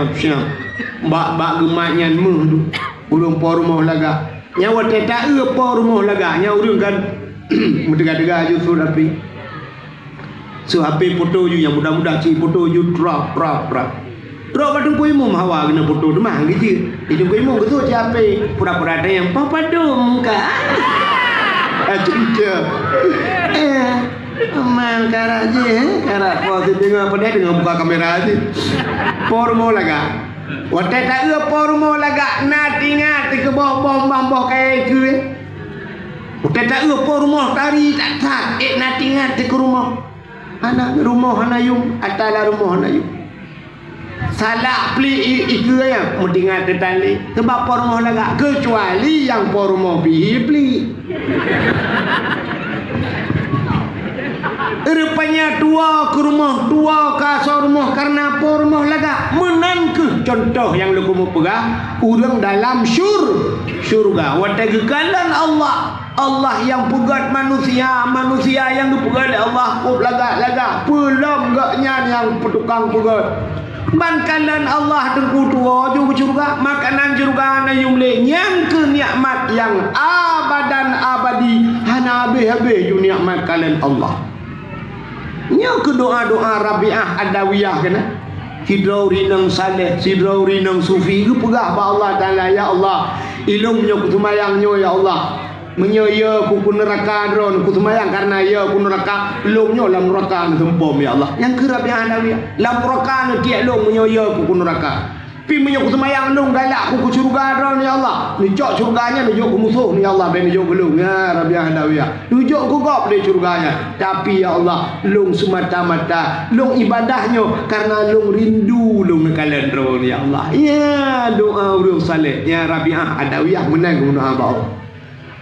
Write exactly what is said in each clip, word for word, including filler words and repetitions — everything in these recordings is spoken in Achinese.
Siap. Bak, bak geumat nyan meuh tu. Ureueng po rumoh lagak. Nyan watèe taeu po rumoh lagak, nyan ureueng kan meuteuga-teuga aju su api. Su api foto ju nyang muda-muda cit foto ju trap, trap, trap. Trok bak Teungku Imum hawa keuneuk foto teuma geujeut. Di Teungku Imum geusut cit api pura-pura tanyong, "Padum ka?" Ah, curiga. Eh, memang karat jih, eh. Karat po si deungoe peudeh deungoe buka kamera jih. Po rumoh lagak. Watèe taeu po rumoh lagak na teuingat teukeubah boh bang boh kayèe keue. Watèe taeu po rumoh tari that-that, ék na teuingat teukeue rumoh. Hana rumoh hana yum, ata lam rumoh hana yum. Salak plik i-, ikeue nyan meutingat teutalé. Sabab po rumoh lagak, keucuali nyang po rumoh pih plik. Rupanya tuwoe keu rumoh, tuwoe keu asoe rumoh kareuna po rumoh lagak. Meunan kheueh cuntoh nyang lôn keumeung peugah ureueng dalam syur-, syurga. Watèe geukalon Allah, Allah nyang peugöt manusia, manusia nyang geupeugöt lé Allah kôb lagak-lagak, peue lom gobnyan nyang tukang peugöt. Ban kalon Allah teungku tuwoe ju keu syeuruga, makanan syeuruga na yum lé, nyan kheueh nikmat nyang abadan abadi, hana habéh-habéh ju nikmat kalon Allah. Nyoe keuh doa-doa Rabi'ah Adawiyah keunan. Sidroe ureueng inong saleh, sidroe ureueng inong sufi geupeugah bak Allah Taala, "Ya Allah, ilôn meunyoe kuseumayang nyoe, ya Allah, meunyoe yö ku keu neuraka droeneuh, kuseumayang kareuna yö ku neuraka, lôn nyoe lam neuraka neuseumpom, ya Allah." Nyang keuh Rabi'ah Adawiyah, "Lam neuraka neutiek lôn meunyoe yö ku keu neuraka. Tapi meunyoe kuseumayang lôn galak ku keu syeuruga droeneuh, ya Allah, neucok syeuruga nyan neujok keu musoh neuh, ya Allah, bèk neujok keu lôn." Ya Rabi'ah Adawiyah. Neujok keu gob lé syeuruga nyan. Tapi, ya Allah, lôn seumata-mata lôn ibadah nyoe kareuna lôn rindu lôn neukalon droeneuh, ya Allah. Ya, doa ureueng saleh. Ya, Rabi'ah Adawiyah meunan geumeudoa bak Allah.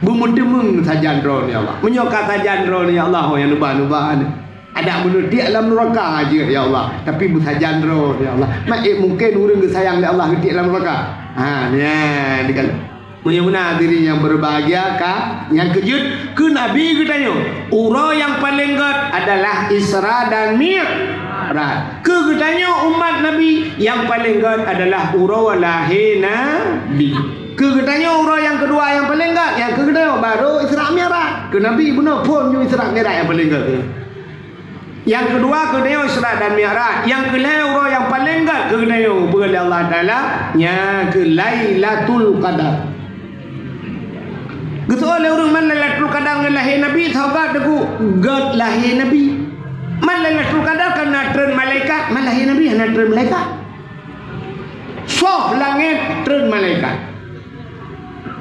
Beumeuteumeung sajan droeneuh, ya Allah. Meunyoe ka sajan droeneuh, ya Allah, ho nyang neuba-neuba nyoe. Adak meuneutiek lam neuraka jeuet, ya Allah. Tapi beusajan droeneuh, ya Allah. Mak, eh, mungken ureueng geusayang lé Allah geutiek lam neuraka. Ha, nyan dikalon. Meunyoe meunan hadirin nyang berbahagia, ka nyang keujeuet keu Nabi geutanyoe, uroe nyang paleng gèt adalah Isra dan Mi'raj. Keu geutanyoe umat Nabi, nyang paleng gèt adalah uroe lahé Nabi. Keu geutanyoe uroe nyang keudua nyang paleng gèt, nyang keu geutanyoe baru Isra Mi'raj. Keu Nabi bunoe phon ju Isra Mi'raj nyang paleng gèt. Nyang keudua keu geutanyoe Isra dan Mi'raj. Nyang keulhèe uroe nyang paleng gèt keu geutanyoe geupeugah lé Allah Taala, nyan keuh Lailatul Qadar. Geuseuôt lé ureueng man Lailatul Qadar ngon lahé Nabi, sahabat teungku, gèt lahé Nabi. Man Lailatul Qadar kan na treun malaikat, man lahé Nabi hana treun malaikat. Soh langèt treun malaikat.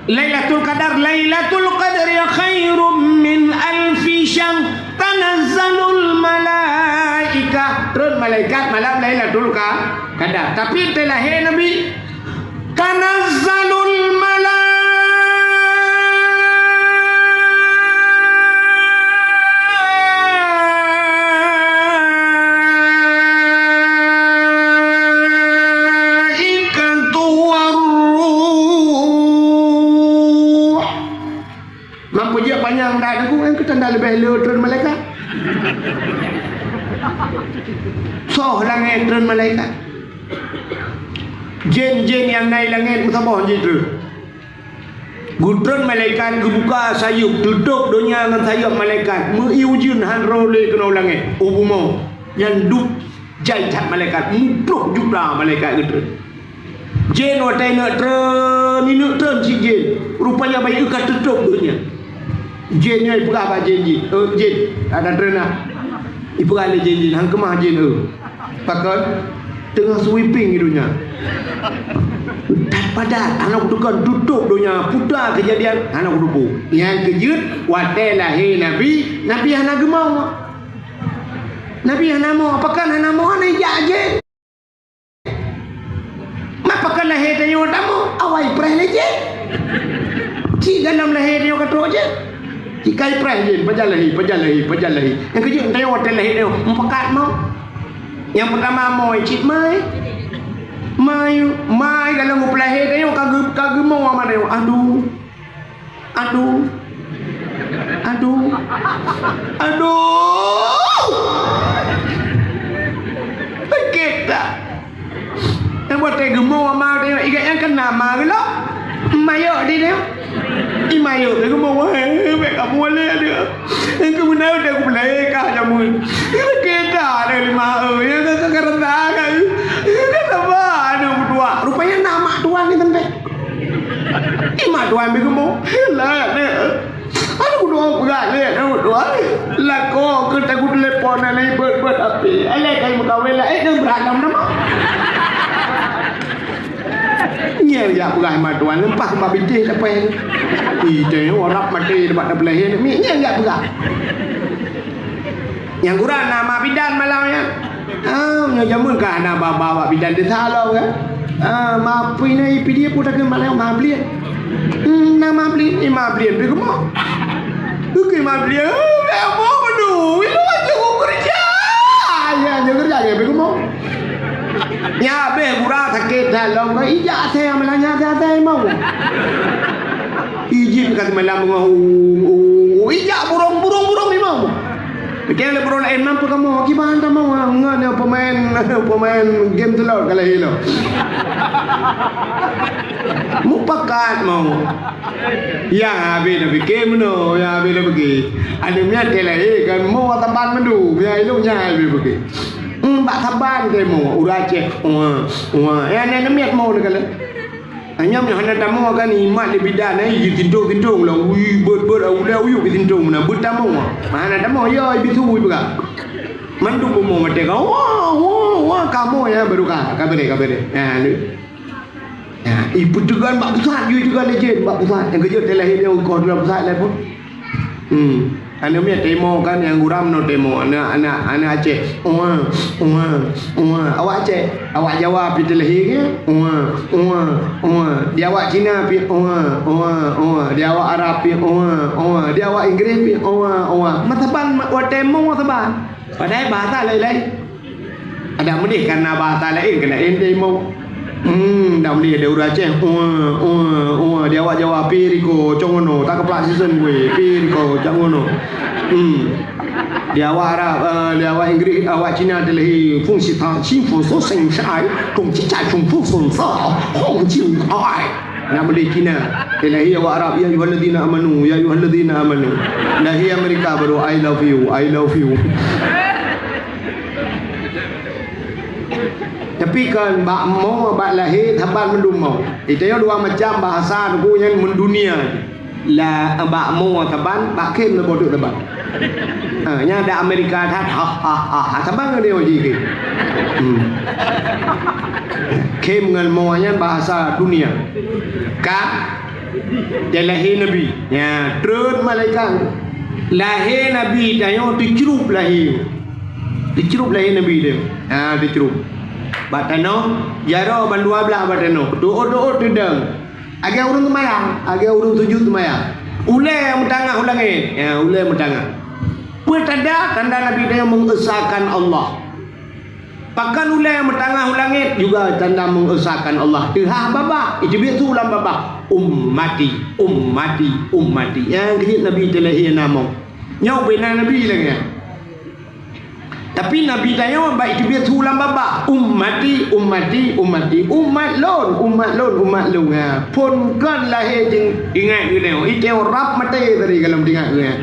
Lailatul Qadar, Lailatul Qadri khairum min alfi syahr, tanazzalul malaikah. Treun malaikat malam Lailatul Qa-, Qadar. Tapi teulahé Nabi, tanazzalul malaikatu war ruh. Mak peujeuet panyang dak teungku, nyang keu tanda leubeh le treun malaikat. Soh langèt treun malaikat. Jén-jén nyang na i langèt meusaboh jitreun. Geutreun malaikat geubuka sayeuep, teutôb donya ngon sayeuep malaikat. Meu-ié ujeuen han roh lé keunoe langèt, u bumoe. Nyan dub jai that malaikat, muploh juta malaikat geutreun. Jén watèe neuk treun, ineuk treun cit jén. Rupanya bayeue ka teutôb donya. Jén nyoe ipeugah bak jén jih, "Eh, jén, hana treun ah." Ipeugah lé jén jih, "Han keumah jén, eh." Pakon? Teungoh sweeping di donya. That padat, hana kuteukon, tutôb donya, puta keujadian, hana kuteupeue. Nyang keujeuet, watèe lahé Nabi, Nabi hana geumong. Nabi hana mong, pakon hana mong, hana ijak jén. Mak pakon lahé tanyoe tamong, awai preh lé jén. Cit dalam lahé tanyoe ka trok jén. Cit kai preh jén, pajan lahé, pajan lahé, pajan lahé. Nyang keujeuet tanyoe watèe lahé tanyoe, meupakat mong. Nyang peutama moi cit mai. Mai, mai dalam geupeulahé tanyoe ka geu-, ka geumoe ma tanyoe. Aduh. Aduh. Aduh. Aduh. Sakét that. Watèe geumo ama teuh, ingat nyang keu nama geulok. Mayok di dia. I mayok teuh geumo, "Weh, bèk kamoe lé dia. Engkau beuna teuh kupeulai kah jameun. Kita ada lima, eh, ya, ka, ka, ka rasa, ka, ka sabar aneuk meutuah." Rupanya nama tuan ni teuntèe. I mak tuan bi geumo. Lah, dia. Aduh, dua peugah lé, aduh, dua. Lakoe keu tagu telepon, aneuk beuet-beuet api. Alah, kai meukawen laén, eh, beurat lom nama. Nyang jak peugah mak tuan, leupah bak bintéh sapai. Ih, teuh, orang maté tempat tapeulahé, mi, nyang jak peugah. Nyang gura na mak bidan malam nyan. Ah, nyoe jameun ka hana ba-ba wak bidan desa lom kan. Ah, ma pui na ipi dia pun takheun malam ma bliet. Hmm, na ma bliet, eh, ma bliet pi keumo. Oke, ma bliet. Eh, apa bedu? Itu aja aku kerja. Ya, dia kerja dia pi keumo. Ya, habéh gura sakét dah lom kan. Ijak saya melanya saya mau. Ijin ka semalam ngah u, u, u, ijak burung, burung, burung imam. Keu lé buroe laén mampu kamoe, kiban kamoe ngon pemain, pemain game slot ka lahé lom. Mupakat mau. Ya, habéh dah pikir meunoe, ya, habéh dah pikir. Ada miat dia lahé kan, mau saban mandum, ya, ilong nya habéh pikir. Hmm, bak saban teuh mau, ureueng Aceh. Wah, wah. Ya, aneuk miet mau ni kala. Hanya meuhana tamoe kan imat di bidan, eh, jitintong-tintong lah. Ui, beuet-beuet, ulèe uyuek jitintong meunan. Beuet tamoe. Hana tamoe, ya, ibi su, ipeugah. Mandum bumoe maté ka. Wah, wah, wah, kamoe ya, baru ka. Ka bèrèh, ka bèrèh. Nah, ni. Nah, ipeuteugan bak pusat, ipeuteugan lé jén bak pusat. Nyang keujeuet teuh lahé dia ukoh dalam pusat lah pun. Hmm. Aneuk miet teumo kan nyang gura meunoe teumo. Aneuk, aneuk, aneuk Aceh. Uwa, uwa, uwa. Awak Aceh, awak Jawa pi teulahé ke? Uwa, uwa, uwa. Di awak Cina pi uwa, uwa, uwa. Di awak Arab pi uwa, uwa. Di awak Inggris pi uwa, uwa. Meusaban ma-, watèe mo meusaban. Padahai bahasa laén-laén. Adak meudeh karena bahasa laén keu laén teumo. Hmm, dak meudeh lé ureueng Aceh. Uwa, uwa, uwa. Di awak Jawa pi riko, cong ngono, takeuplak sisen gue, pi riko, cong ngono. Hmm. Di awak Arab, eh, di awak Inggris, awak Cina teulahé fungsi ta, sing fungsi sing sai, kong cica, kong fungsi sa, kong cing ai. Nak beli Cina. Dia lahé awak Arab, "Ya ayyuhalladzina amanu, ya ayyuhalladzina amanu." Lahé Amerika baru, "I love you, I love you." Tapi kan bak mo, bak lahé, saban mandum mo. Ita nyoe dua macam bahasa nuku nyan mendunia. La bak mo saban, bak khem leuboh teuk saban. Ha, nyan ada Amerika that, ha, ha, ha, ha, saban ngon dia uji khem. Hmm. Khem ngon mo nyan bahasa dunia. Ka? Dia lahé Nabi. Ya, treun malaikat. Lahé Nabi tanyoe teucrup lahé. Teucrup lahé Nabi dia. Ha, teucrup. Bak tanoh, jaroe ban dua blaih bak tanoh. Doa-doa teudong. Agak ureueng seumayang, agak ureueng sujud seumayang. Ulèe meutangah u langét. Ya, ulèe meutangah. Peue tanda? Tanda Nabi tanyoe mengesahkan Allah. Pakon ulèe meutangah u langét juga tanda mengesahkan Allah. Teuhah babah, iteubiet su lam babah. Ummati, ummati, ummati. Nyang keujeuet Nabi teulahé na mo. Nyoe bina Nabi lagèe nyan. Tapi Nabi tanyoe bak iteubiet su lam babah. Ummati, ummati, ummati. Umat lôn, umat lôn, umat lôn. Ha, phon kon lahé jeuet ingat geutanyoe. Iteubiet rab maté tadi kalau teuingat geutanyoe.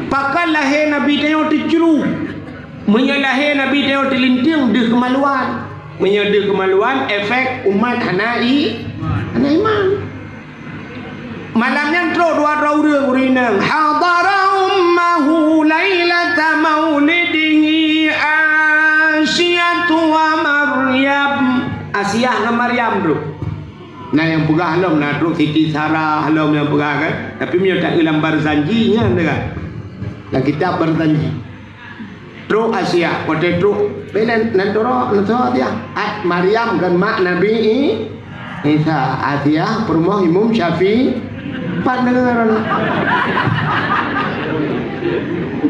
Pakon lahé Nabi tanyoe teucrup. Meunyoe lahé Nabi tanyoe teulintieng deuh keumaluan. Meunyoe deuh keumaluan, efek umat hana i-, hana iman. Malam nyan trok dua droe ureueng, ureueng inong. Hadara ummahu lailata maulidihi Asiatu wa Maryam. Asiah ngon Maryam trok. Na nyang peugah lom, na trok Siti Sarah lom nyang peugah kan. Tapi meunyoe taeu lam Barzanji nyan teuka. Lam kitab Barzanji. Trok Asiah, watèe trok, bèk nan, nan toro, nan toro Asiah. At Maryam kan mak Nabi I-, Isa. Asiah peurumoh Imam Syafi'i. Pat deungoe.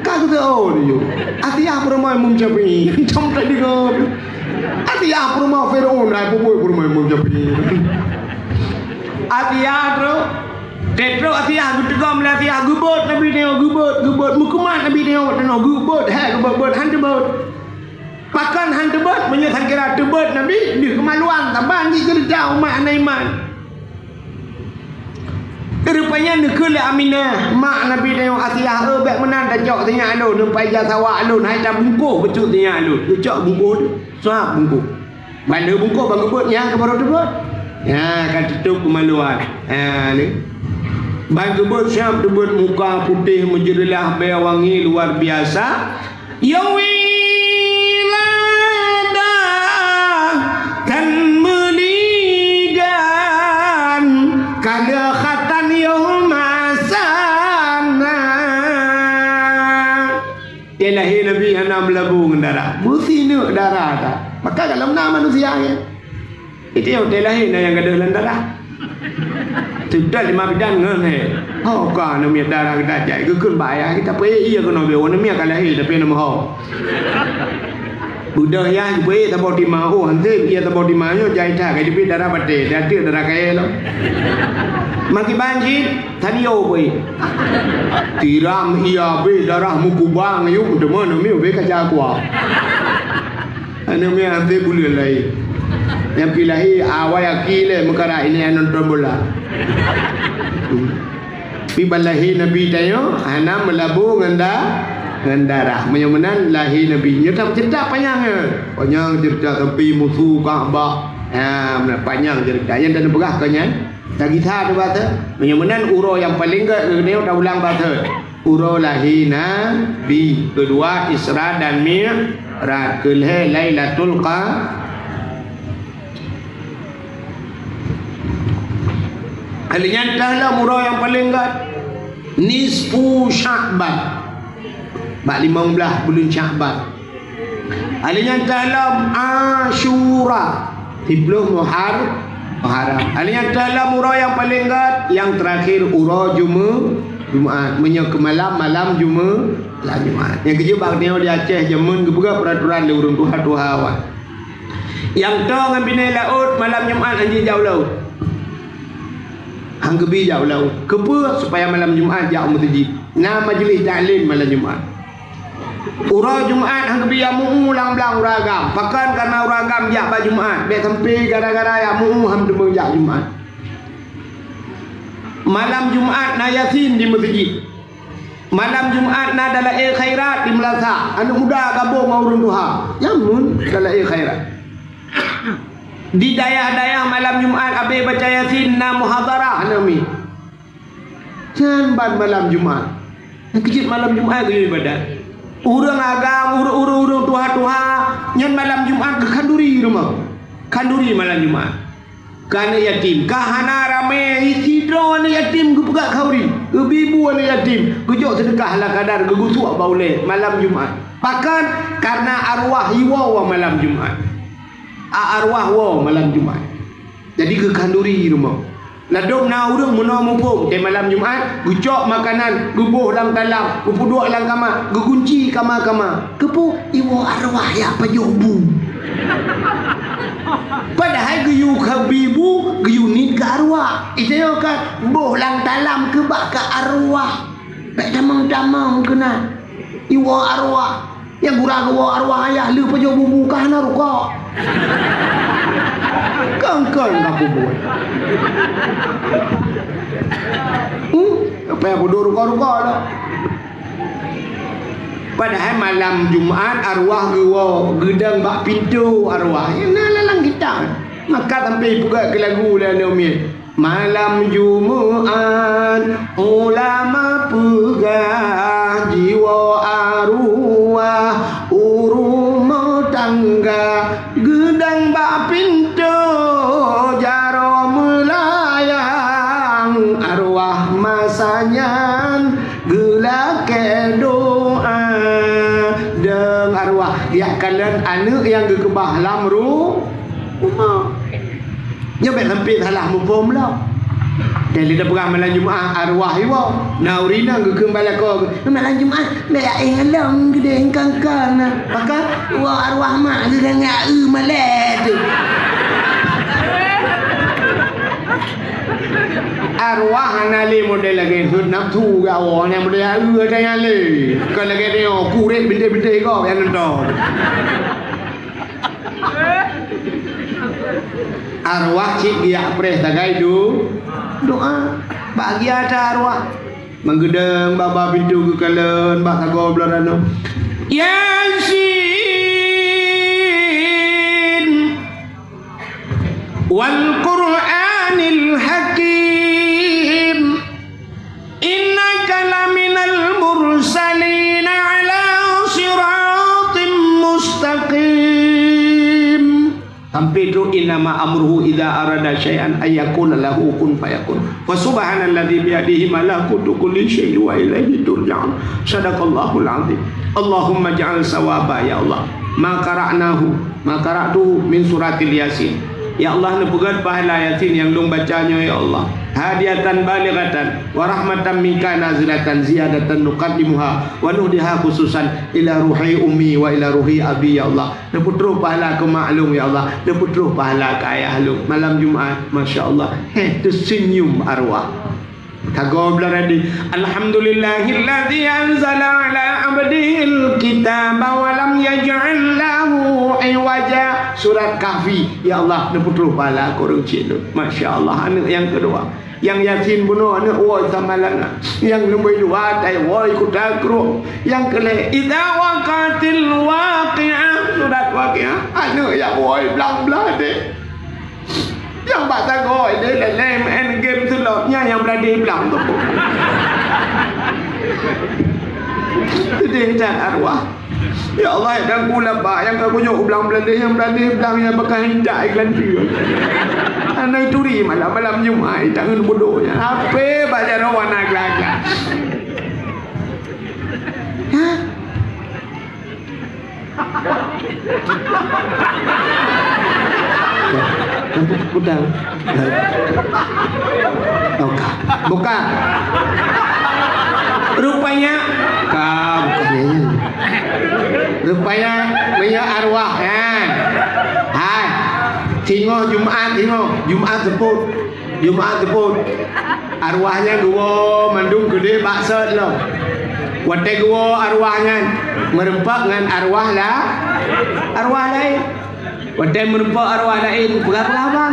Ka geuteu, oh, dia. Asiah peurumoh Imam Syafi'i. Cam tak deungoe. Asiah peurumoh Firaun, ai peubuet peurumoh Imam Syafi'i. Asiah trok. Trok Asiah geuteugom lé Asiah, geubeuet Nabi tanyoe, geubeuet, geubeuet, meukumat Nabi tanyoe, tanyoe geubeuet, hai geubeuet-beuet, han teubeuet. Pakon han teubiet? Meunyoe sakira teubiet Nabi, deuh keumaluan saban jih ceurita umat hana iman. Rupanya neukheun lé Aminah, mak Nabi tanyoe Asiah, "Eh, bék meunan tacok sinyak lôn, neupai ija sawak lôn, hai tabungkôh bacut sinyak lôn." Geucok bungkôh tu, sab bungkôh. Ban lheueh bungkôh ban geubeuet nyang keuh barô teubiet. Nyan ka teutôb keumaluan. Ha, ni. Ban geubeuet sab teubiet muka putéh meujeurelah bèe wangi luar biasa. Ya wiladah tan meuligan, kada khatan yoh masa na. Watèe lahé Nabi hana meulabô ngon darah, meusineuk darah that. Maka gohlom na manusia nyan. Itu nyang watèe lahé na nyang gadôh lam darah. Seudeh lima bidan ngon he. Ho ka aneuk miet darah geutanyoe jai geukheun bak ayah geuh, tapi iya keunoe bèe aneuk miet ka lahé tapi na meuho. Beudôh yah geupeuék saboh tima, oh, han sép, iya saboh tima nyoe jai that, ka jeuet darah batèe, jai darah kayèe lom. Makiban cit, Tadi yo beuh. Tiram iya beuh darah meukubang yuk teuma nami beuh kaca kuah. Aneuk miet han sép buleuen lahé. Nyang pih lahé awai aki lé meukara ini nonton bola. Pi ban lahé Nabi tanyoe hana meulabô ngon da-, ngon darah. Meunyoe meunan lahé Nabi nyoe tam ceurita panyang nyoe. Panyang ceurita sampai musu Ka'bah. Ha, meunan panyang ceurita. Nyang dan peugah keu nyan. Tagisa tu basa. Meunyoe meunan uroe nyang paleng gèt keuneuk taulang basa. Uroe lahé Nabi, keudua Isra dan Mi'raj, keulhèe Lailatul Qa-, Alèh nyan teuh lom uroe nyang paleng gèt, nisfu Sya'ban. Bak limong blaih buleuen Sya'ban. Alèh nyan teuh lom Asyura, siplôh Muhar-, Muharram. Alèh nyan teuh lom uroe nyang paleng gèt, nyang teurakhir uroe Jume-, Jumat. Meunyoe keu malam, malam Jume-, malam Jumat. Nyang keujeuet bak nyoe di Aceh jameun geupeugah peuraturan lé ureueng tuha-tuha awai. Nyang toe ngon binéh laôt malam Jumat han jijak u laôt. Han geubi jak u laôt. Keupeue? Supaya malam Jumat jak u meuseujid. Na majlis taklim malam Jumat. Uroe Jumat han geubi jak meu-ueh lam blang ureueng agam. Pakon? Kareuna ureueng agam jak bak Jumat. Bèk sampai gara-gara jak meu-ueh han teumeung jak Jumat. Malam Jumat na Yasin di meuseujid. Malam Jumat na dalail khairat di meulasah. Aneuk muda gabong ngon ureueng tuha. Jameun dalail khairat. Di dayah-dayah malam Jumat abéh baca Yasin na muhadharah aneuk miet. Nyan ban malam Jumat. Nyang keujeuet malam Jumat geuyue ibadat. Ureueng agam, ureueng-ureueng tuha-tuha, nyan malam Jumat geukhanduri rumoh. Khanduri malam Jumat. Keu aneuk yatim. Ka hana ramé, sidroe aneuk yatim geupeugah khanduri. Geubi bu aneuk yatim. Geujok seudeukah ala kadar geugusok bak ulèe malam Jumat. Pakon? Kareuna arwah iwoe malam Jumat. A-, arwah woe malam Jumat. Jadi geukhanduri rumoh. Ladôm na ureueng meunoe muphom, watèe malam Jumat, geucok makanan, geuboh lam talam, geupeuduek lam kama, geugunci kama-kama. Keupeue? Iwoe arwah jak pajoh bu. Padahai geuyue keubi bu, geuyue niet keu arwah. Itu nyoe ka boh lam talam keubah keu arwah. Bèk tamong-tamong keunan. Iwoe arwah. Nyang gura geuwoe arwah ayah lheueh pajoh bu-bu ka hana rukok. Kön-kön ka bu-bu. Hmm? Apa nyang peuduek rukok-rukok tu? Padahai malam Jumat arwah geuwoe geudong bak pintoe arwah. Nyang na lam kitab. Maka sampai ipeugah keu lagu lé aneuk miet. Malam Jumat, ulama peugah jiwoe arwah u rumoh tangga, geudong bak pintoe jaroe meulayang. Arwah masa nyan geulakèe doa, dong arwah jak kalon aneuk nyang geukeubah lam ru-, rumoh. Nyoe bèk sampai salah muphom lom. Dan lé tapeugah malam Jumat arwah iwoe. Na ureueng inong geukheun bak lakoe, "Malam Jumat bèk aéng lom geudeh kangkang na." Maka woe arwah mak geuh ngon eu malèe tu. Arwah hana lé model lagèe hot nafsu geuwoe, hana model eu ata nyan lé. Kon lagèe nyoe, kurek bintéh-bintéh gob nyang nonton. Arwah cit geujak preh sagai du-, doa. Bahagia that arwah. Meugeudong bak, bak pintoe geukalon bak sagoe bloe ranub. Yasin. Wal Qur'anil Hakim. Innaka laminal mursalin ala siratim mustaqim. Sampai tu, "Innama amruhu idza arada syai'an an yaqula lahu kun fayakun." Fa subhanalladzi biyadihi malakutu kulli syai'in wa ilaihi turja'un. Sadaqallahul azim. Allahumma ja'al sawaba, ya Allah, ma qara'nahu, ma qara'tuhu min suratil Yasin. Ya Allah, neupeugét pahala Yasin nyang lôn baca nyoe, ya Allah. Hadiyatan balighatan wa rahmatan minka nazilatan ziyadatan nuqaddimuha wa nuhdiha khususan ila ruhi ummi wa ila ruhi abi, ya Allah. Neupeutroh pahala keu mak lôn, ya Allah. Neupeutroh pahala keu ayah lôn. Malam Jumat, masya Allah. Heh, teusenyum arwah. Tagoe blah tadi. Alhamdulillahilladzi anzala ala abdihil kitaba wa lam yaj'al lahu iwaja. Surat Kahfi. Ya Allah, neupeutroh pahala keu ureueng chik lôn. Masya Allah, aneuk nyang keudua. Nyang Yasin bunoe aneuk woe Samalanga. Nyang leubeh dua tai woe Kuta Krueng. Nyang keulhèe, idza waqatil waqi'ah, surat Waqiah. Aneuk nyang woe blang blah deh. Nyang bak sagoe deh, lé-lé main game slot. Nyan nyang bradeh blang tu. Sedih that arwah. Ya Allah, dan pula bak nyang ka kunyok u blang Beulande, nyang Beulande blang nyang beukah indak iklan tu. Hana turi malam-malam Jumat, tangan bodoh nyan. Ape bak jaroe wana gelagak? Hah? Kudang. Buka. Buka. Rupanya, ka, bukan nyan. Rupanya, meunyoe arwah, ha. Hai. Singoh Jumat, singoh. Jumat seupôt. Jumat seupôt. Arwah nyan geuwoe mandum keudeh bak sot lom. Watèe geuwoe arwah nyan, meureumpok ngon arwah la-, arwah laén. Watèe meurumpok arwah laén, peugah-peugah haba.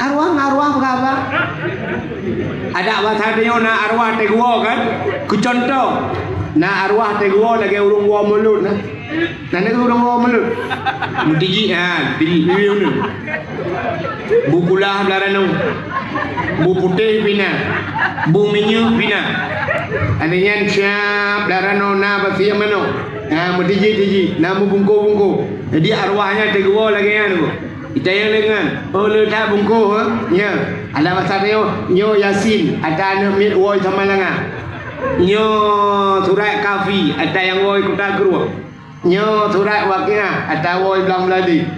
Arwah ngon arwah peugah haba. Adak basa tanyoe na arwah teuguwoe kan? Keu cuntoh, na arwah teuguwoe lagèe ureueng woe mulod na. Na ureueng woe mulod. Meutijik, ha, tijik biwih uneun. Bu kulah blah ranong. Bu putéh pih na. Bu minyeuk pih na. Adak nyan siap blah ranong na basieng manok. Ha, meutijik-tijik, na meubungkôh-bungkôh. Jadi arwah nyan teuguwoe lagèe nyan tu. Itanyong lé ngon, "Oh, le that bungkôh, eh?" "Nyo." Adak basa tanyoe, "Nyo Yasin, ata aneuk miet woe Samalanga." "Nyo surat Kahfi, ata nyang woe Kuta Krueng." "Nyo surat Waqiah, ata woe blang Beulande."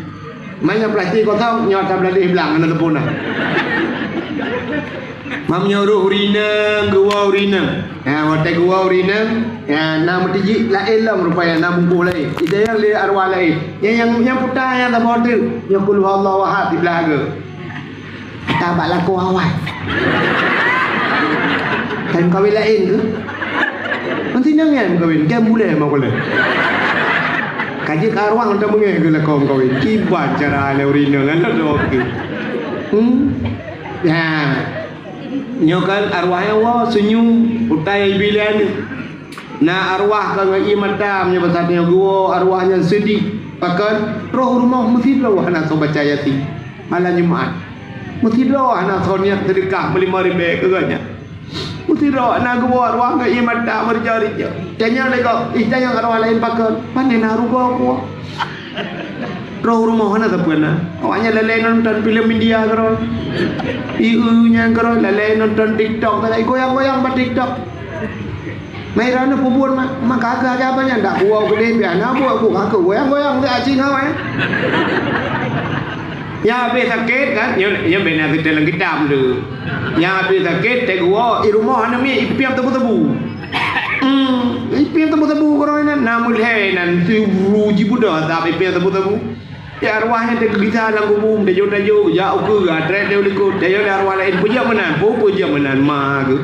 "Man nyo plastik kosong, nyo ata Beulande blang, hana teupeu na." Meunyoe ureueng inong, geuwoe ureueng inong. Ha, watèe geuwoe ureueng inong, ha, na meutijik laén lom rupanya, na bungkôh laén. Itanyong lé arwah laén. Nyang, nyang, nyang puta nyang saboh teuk. Nyoe qul huwallahu ahad siblah geuh. Ata bak lakoe awai. Ka meukawen laén keuh? Meutinang nyan meukawen, kan bulèe meukawen. Ka jeuet keu arwah, mantong beungèh keu lakoe meukawen. Kiban cara lé ureueng inong, kan, lôn droe keuh. Hmm? Nah, nyoe kan arwah nyan woe seunyum, utai bilèe nyoe. Na arwah ka ngon ié mata, meunyoe basa tanyoe geuwoe arwah nyan seudeh. Pakon? Roh rumoh meusidroe hana soe baca Yasin malam Jumat. Meusidroe hana soe niat seudeukah meulimong ribèe keu gobnyan. Meusidroe na geuwoe arwah ngon ié mata meurija-rija. Tanyong lé gob, ih, tanyong arwah laén pakon? Pane na rugoe kuwoe. Roh rumoh hana sapeue na. Awaknyan lalè nonton filem India keudroe. Ié nyan keudroe lalè nonton TikTok, lalè goyang-goyang bak TikTok. Mai droeneuh peubuet mak, maka keu haba nyan dak kuwoe keudeh piah na buet ku ka keu goyang-goyang keu aci ngawai. Nyang habéh sakét kan, nyoe, nyoe bèk na geuteuleueng geutam tu. Nyang habéh sakét teuguwoe, i rumoh aneuk miet ipiep tebu-tebu. Hmm, ipiep tebu-tebu keudroe nyan, na meulhèe nan siuru jibeudôh asab ipiep tebu-tebu. Ya arwah nyan teugeugisa lam kubu, tajô-tajô, jak ukeue, trép teuh likot, tajô lé arwah laén, peujeuet meunan, peue peujeuet meunan, ma geuh.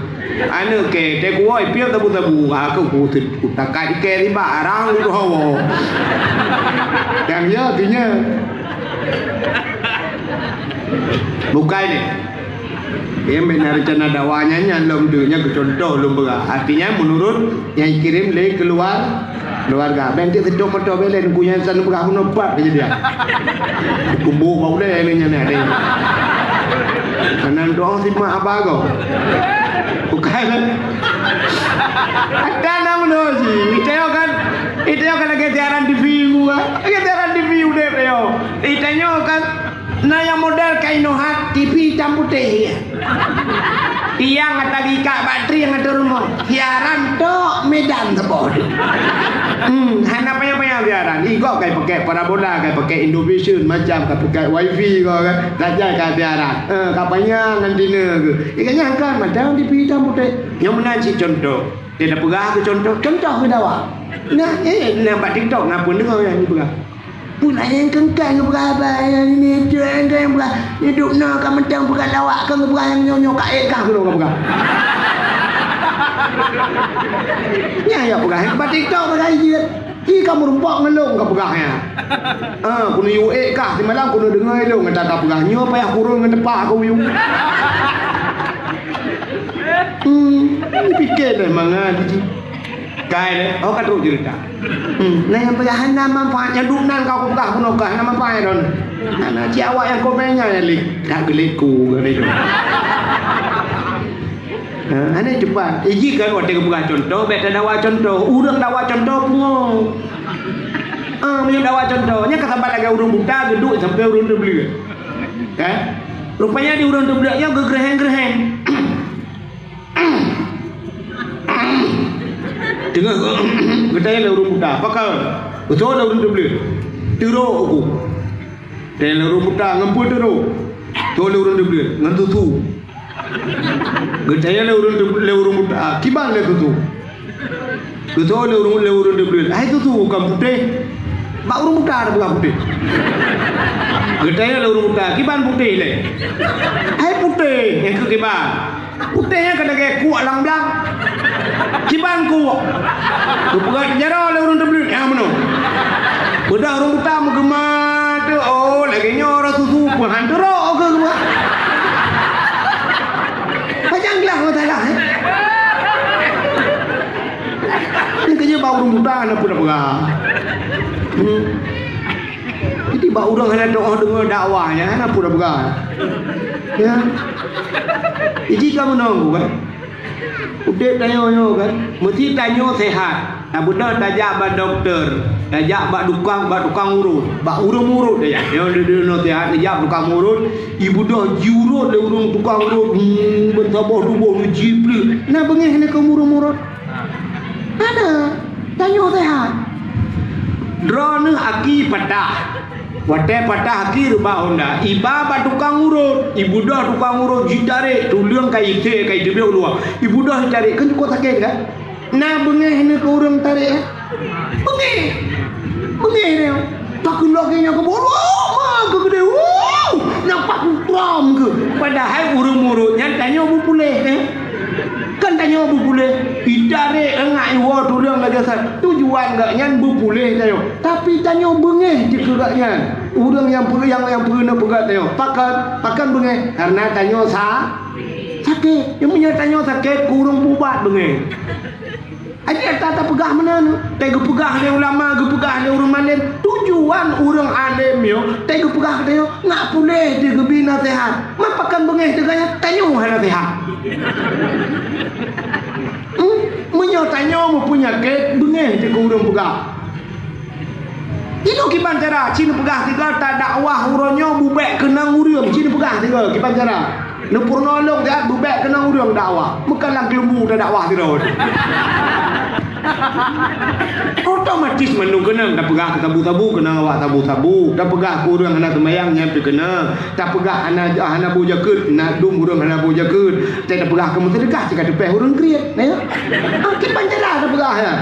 Aneuk kèe, teukuwoe ipiep tebu-tebu, aku kuteuet, kutakat ikèe sibak, arang lôn hawa. Nyang nyoe, keu nyoe. Bukai lé. Nyang bèk na reuncana dakwah nyan, nyan lom tu, nyan keu contoh lôn peugah. Artinya, menurut nyang kirém lé keuluar-, keuluarga. Bèk enteuk seutôt moto bèk lé, nyan san peugah bunoe pat keujadian. Kubu bak ulèe nyan ada. Kanan doa simak haba ko. Bukai lé. Ada nama doa sih. Itu kan, itu kan lagèe siaran T V gua. Lagèe siaran T V udép yo. Itu kan Na nyang model kain nohat, T V itam putéh, ya. Tiang ata gikak bak trieng atau rumoh. Siaran tok Medan saboh. Hmm, hana payah-payah siaran. Igok kai pakai parabola, kai pakai Indovision, macam kai pakai wifi ko kan. Saja kai siaran. Eh, ka panyang antina ke. Ikan nyang kan macam T V itam putéh. Nyang meunan cit contoh. Dia dah peugah ke contoh, contoh ke dawa. Nah, eh, nampak TikTok, ngapa dengar yang dipeugah? Pun ada yang kengkang ke peugah apa, yang ini, tu yang kengkang peugah. Hidup na ka mentang peugah lawak, ka peugah yang nyoe-nyoe ka ék kah keunoe ka peugah. Nya ya peugah, yang tempat TikTok peugah jeuet. Hi ka meurumpok ngon lôn ka peugah nya. Ah, keuneuk yue ék kah simalam keuneuk deungoe lôn kata ka peugah. Nyoe payah kurong ngon teupah ka uyueng. Hmm, pike deh mangat jih. Kai deh, oh ka trok cerita. Hmm, nah yang peugah hana manfaat, nyang duek nan ka kupeugah bunoe ka hana manfaat don. Hana cit awak nyang komen nyan nyang lé, dak geuliku kali tu. Ha, hana cepat. Iji kan watèe geupeugah contoh, bèk tadawa contoh. Ureueng dawa contoh pungo. Ah, meunyoe dawa contoh, nyan ka saban lagèe ureueng buta geuduek sampoe ureueng teubleuet. Kan? Rupanya di ureueng teubleuet nyan geugeureuheng-geureuheng. Teungoh geutanyong lé ureueng buta, "Pakon?" "Beutôi lé ureueng teubleuet." "Teurok aku." Tanyong lé ureueng buta, "Ngon peue teurok?" "Beutôi lé ureueng teubleuet." "Ngon susu." Geutanyong lé ureueng teubleuet, lé ureueng buta, "Kiban lé susu?" Geutanyong lé ureueng, lé ureueng teubleuet, "Hai susu kan putéh?" Bak ureueng buta tapeugah putéh. Geutanyong lé ureueng buta, "Kiban putéh lé?" "Hai putéh, nyang keu kiban." Putéh nyan ka lagèe kuek lam blang. Kiban kuek. Geupeugah jaroe lé ureueng teubleuet, nyan meunoe. Beudôh ureueng buta meugeuma teuh, oh, lagèe nyoe rasa susu peuhan teurok keu geuh. Panyang glah masalah, eh. Nyan keuh jeuet bak ureueng buta hana peue tapeugah. Hmm. Jadi bak ureueng hana teu'oh deungoe dakwah nyan hana peue tapeugah. Ya. Jadi ka meunoe kan. Udép tanyoe nyoe kan. Meusti tanyoe sehat. Tabeudôh tajak bak dokto, tajak bak tukang, bak tukang urut, bak ureueng urut tajak. Nyoe deuh-deuh nyoe sehat, tajak bak tukang urut, ibeudôh jiurut lé ureueng tukang urut, hmm, beusaboh tuboh lé jipleuek. Na beungéh nyan keu ureueng urut? Hana, tanyoe sehat. Droeneuh aki patah. Watèe patah aki reubah honda, iba bak tukang urut, ibeudôh tukang urut jitarek, tuleueng ka ité, ka iteubiet u luwa. Ibeudôh jitarek, kan cukup sakét kan? Na beungéh nyan keu ureueng tarek, eh? Beungéh. Beungéh nyan. Pakulok nyan keu bulu, ma keu geudeh. Wuh! Nampak kutram keu. Padahai ureueng urut nyan tanyoe beupuléh, eh? Kan tanyoe beupuléh, itarek ngat iwoe tuleueng lagèe sa. Tujuan geuh nyan beupuléh tanyoe. Tapi tanyoe beungéh cit keu geuh nyan. Ureueng nyang peu-, nyang, nyang peurunoe peugah tanyoe. Pakon, pakon beungéh? Karena tanyoe sa-, sakét. Nyang meunyoe tanyoe sakét, keu ureueng peuubat beungéh. Aja ta-, tapeugah meunan. Teuh geupeugah lé ulama, geupeugah lé ureueng malém. Tujuan ureueng além nyoe, teuh geupeugah keu tanyoe, ngat puléh teuh geubi naseuhat. Ma pakon beungéh teuh gaya, tanyoe hana seuhat. Hmm? Meunyoe tanyoe meupeunyakét, beungéh teuh keu ureueng peugah. Inoe kiban cara, ci neupeugah sigoe tadakwah uroe nyoe bubèk keunong ureueng, ci neupeugah sigoe kiban cara. Neupeurunoe lôn siat bubèk keunong ureueng dakwah. Meukan lam keuleubu tadakwah sidroe. Otomatis mandum keunong, tapeugah keu sabu-sabu keunong awak sabu-sabu, tapeugah keu ureueng hana seumayang nyan pih keunong, tapeugah hana, hana boh jakeuet, na dum ureueng hana boh jakeuet, tapeugah keu meuseudeukah cit ka teupèh ureueng kriet, na ya. Ah, kiban cara tapeugah nyan.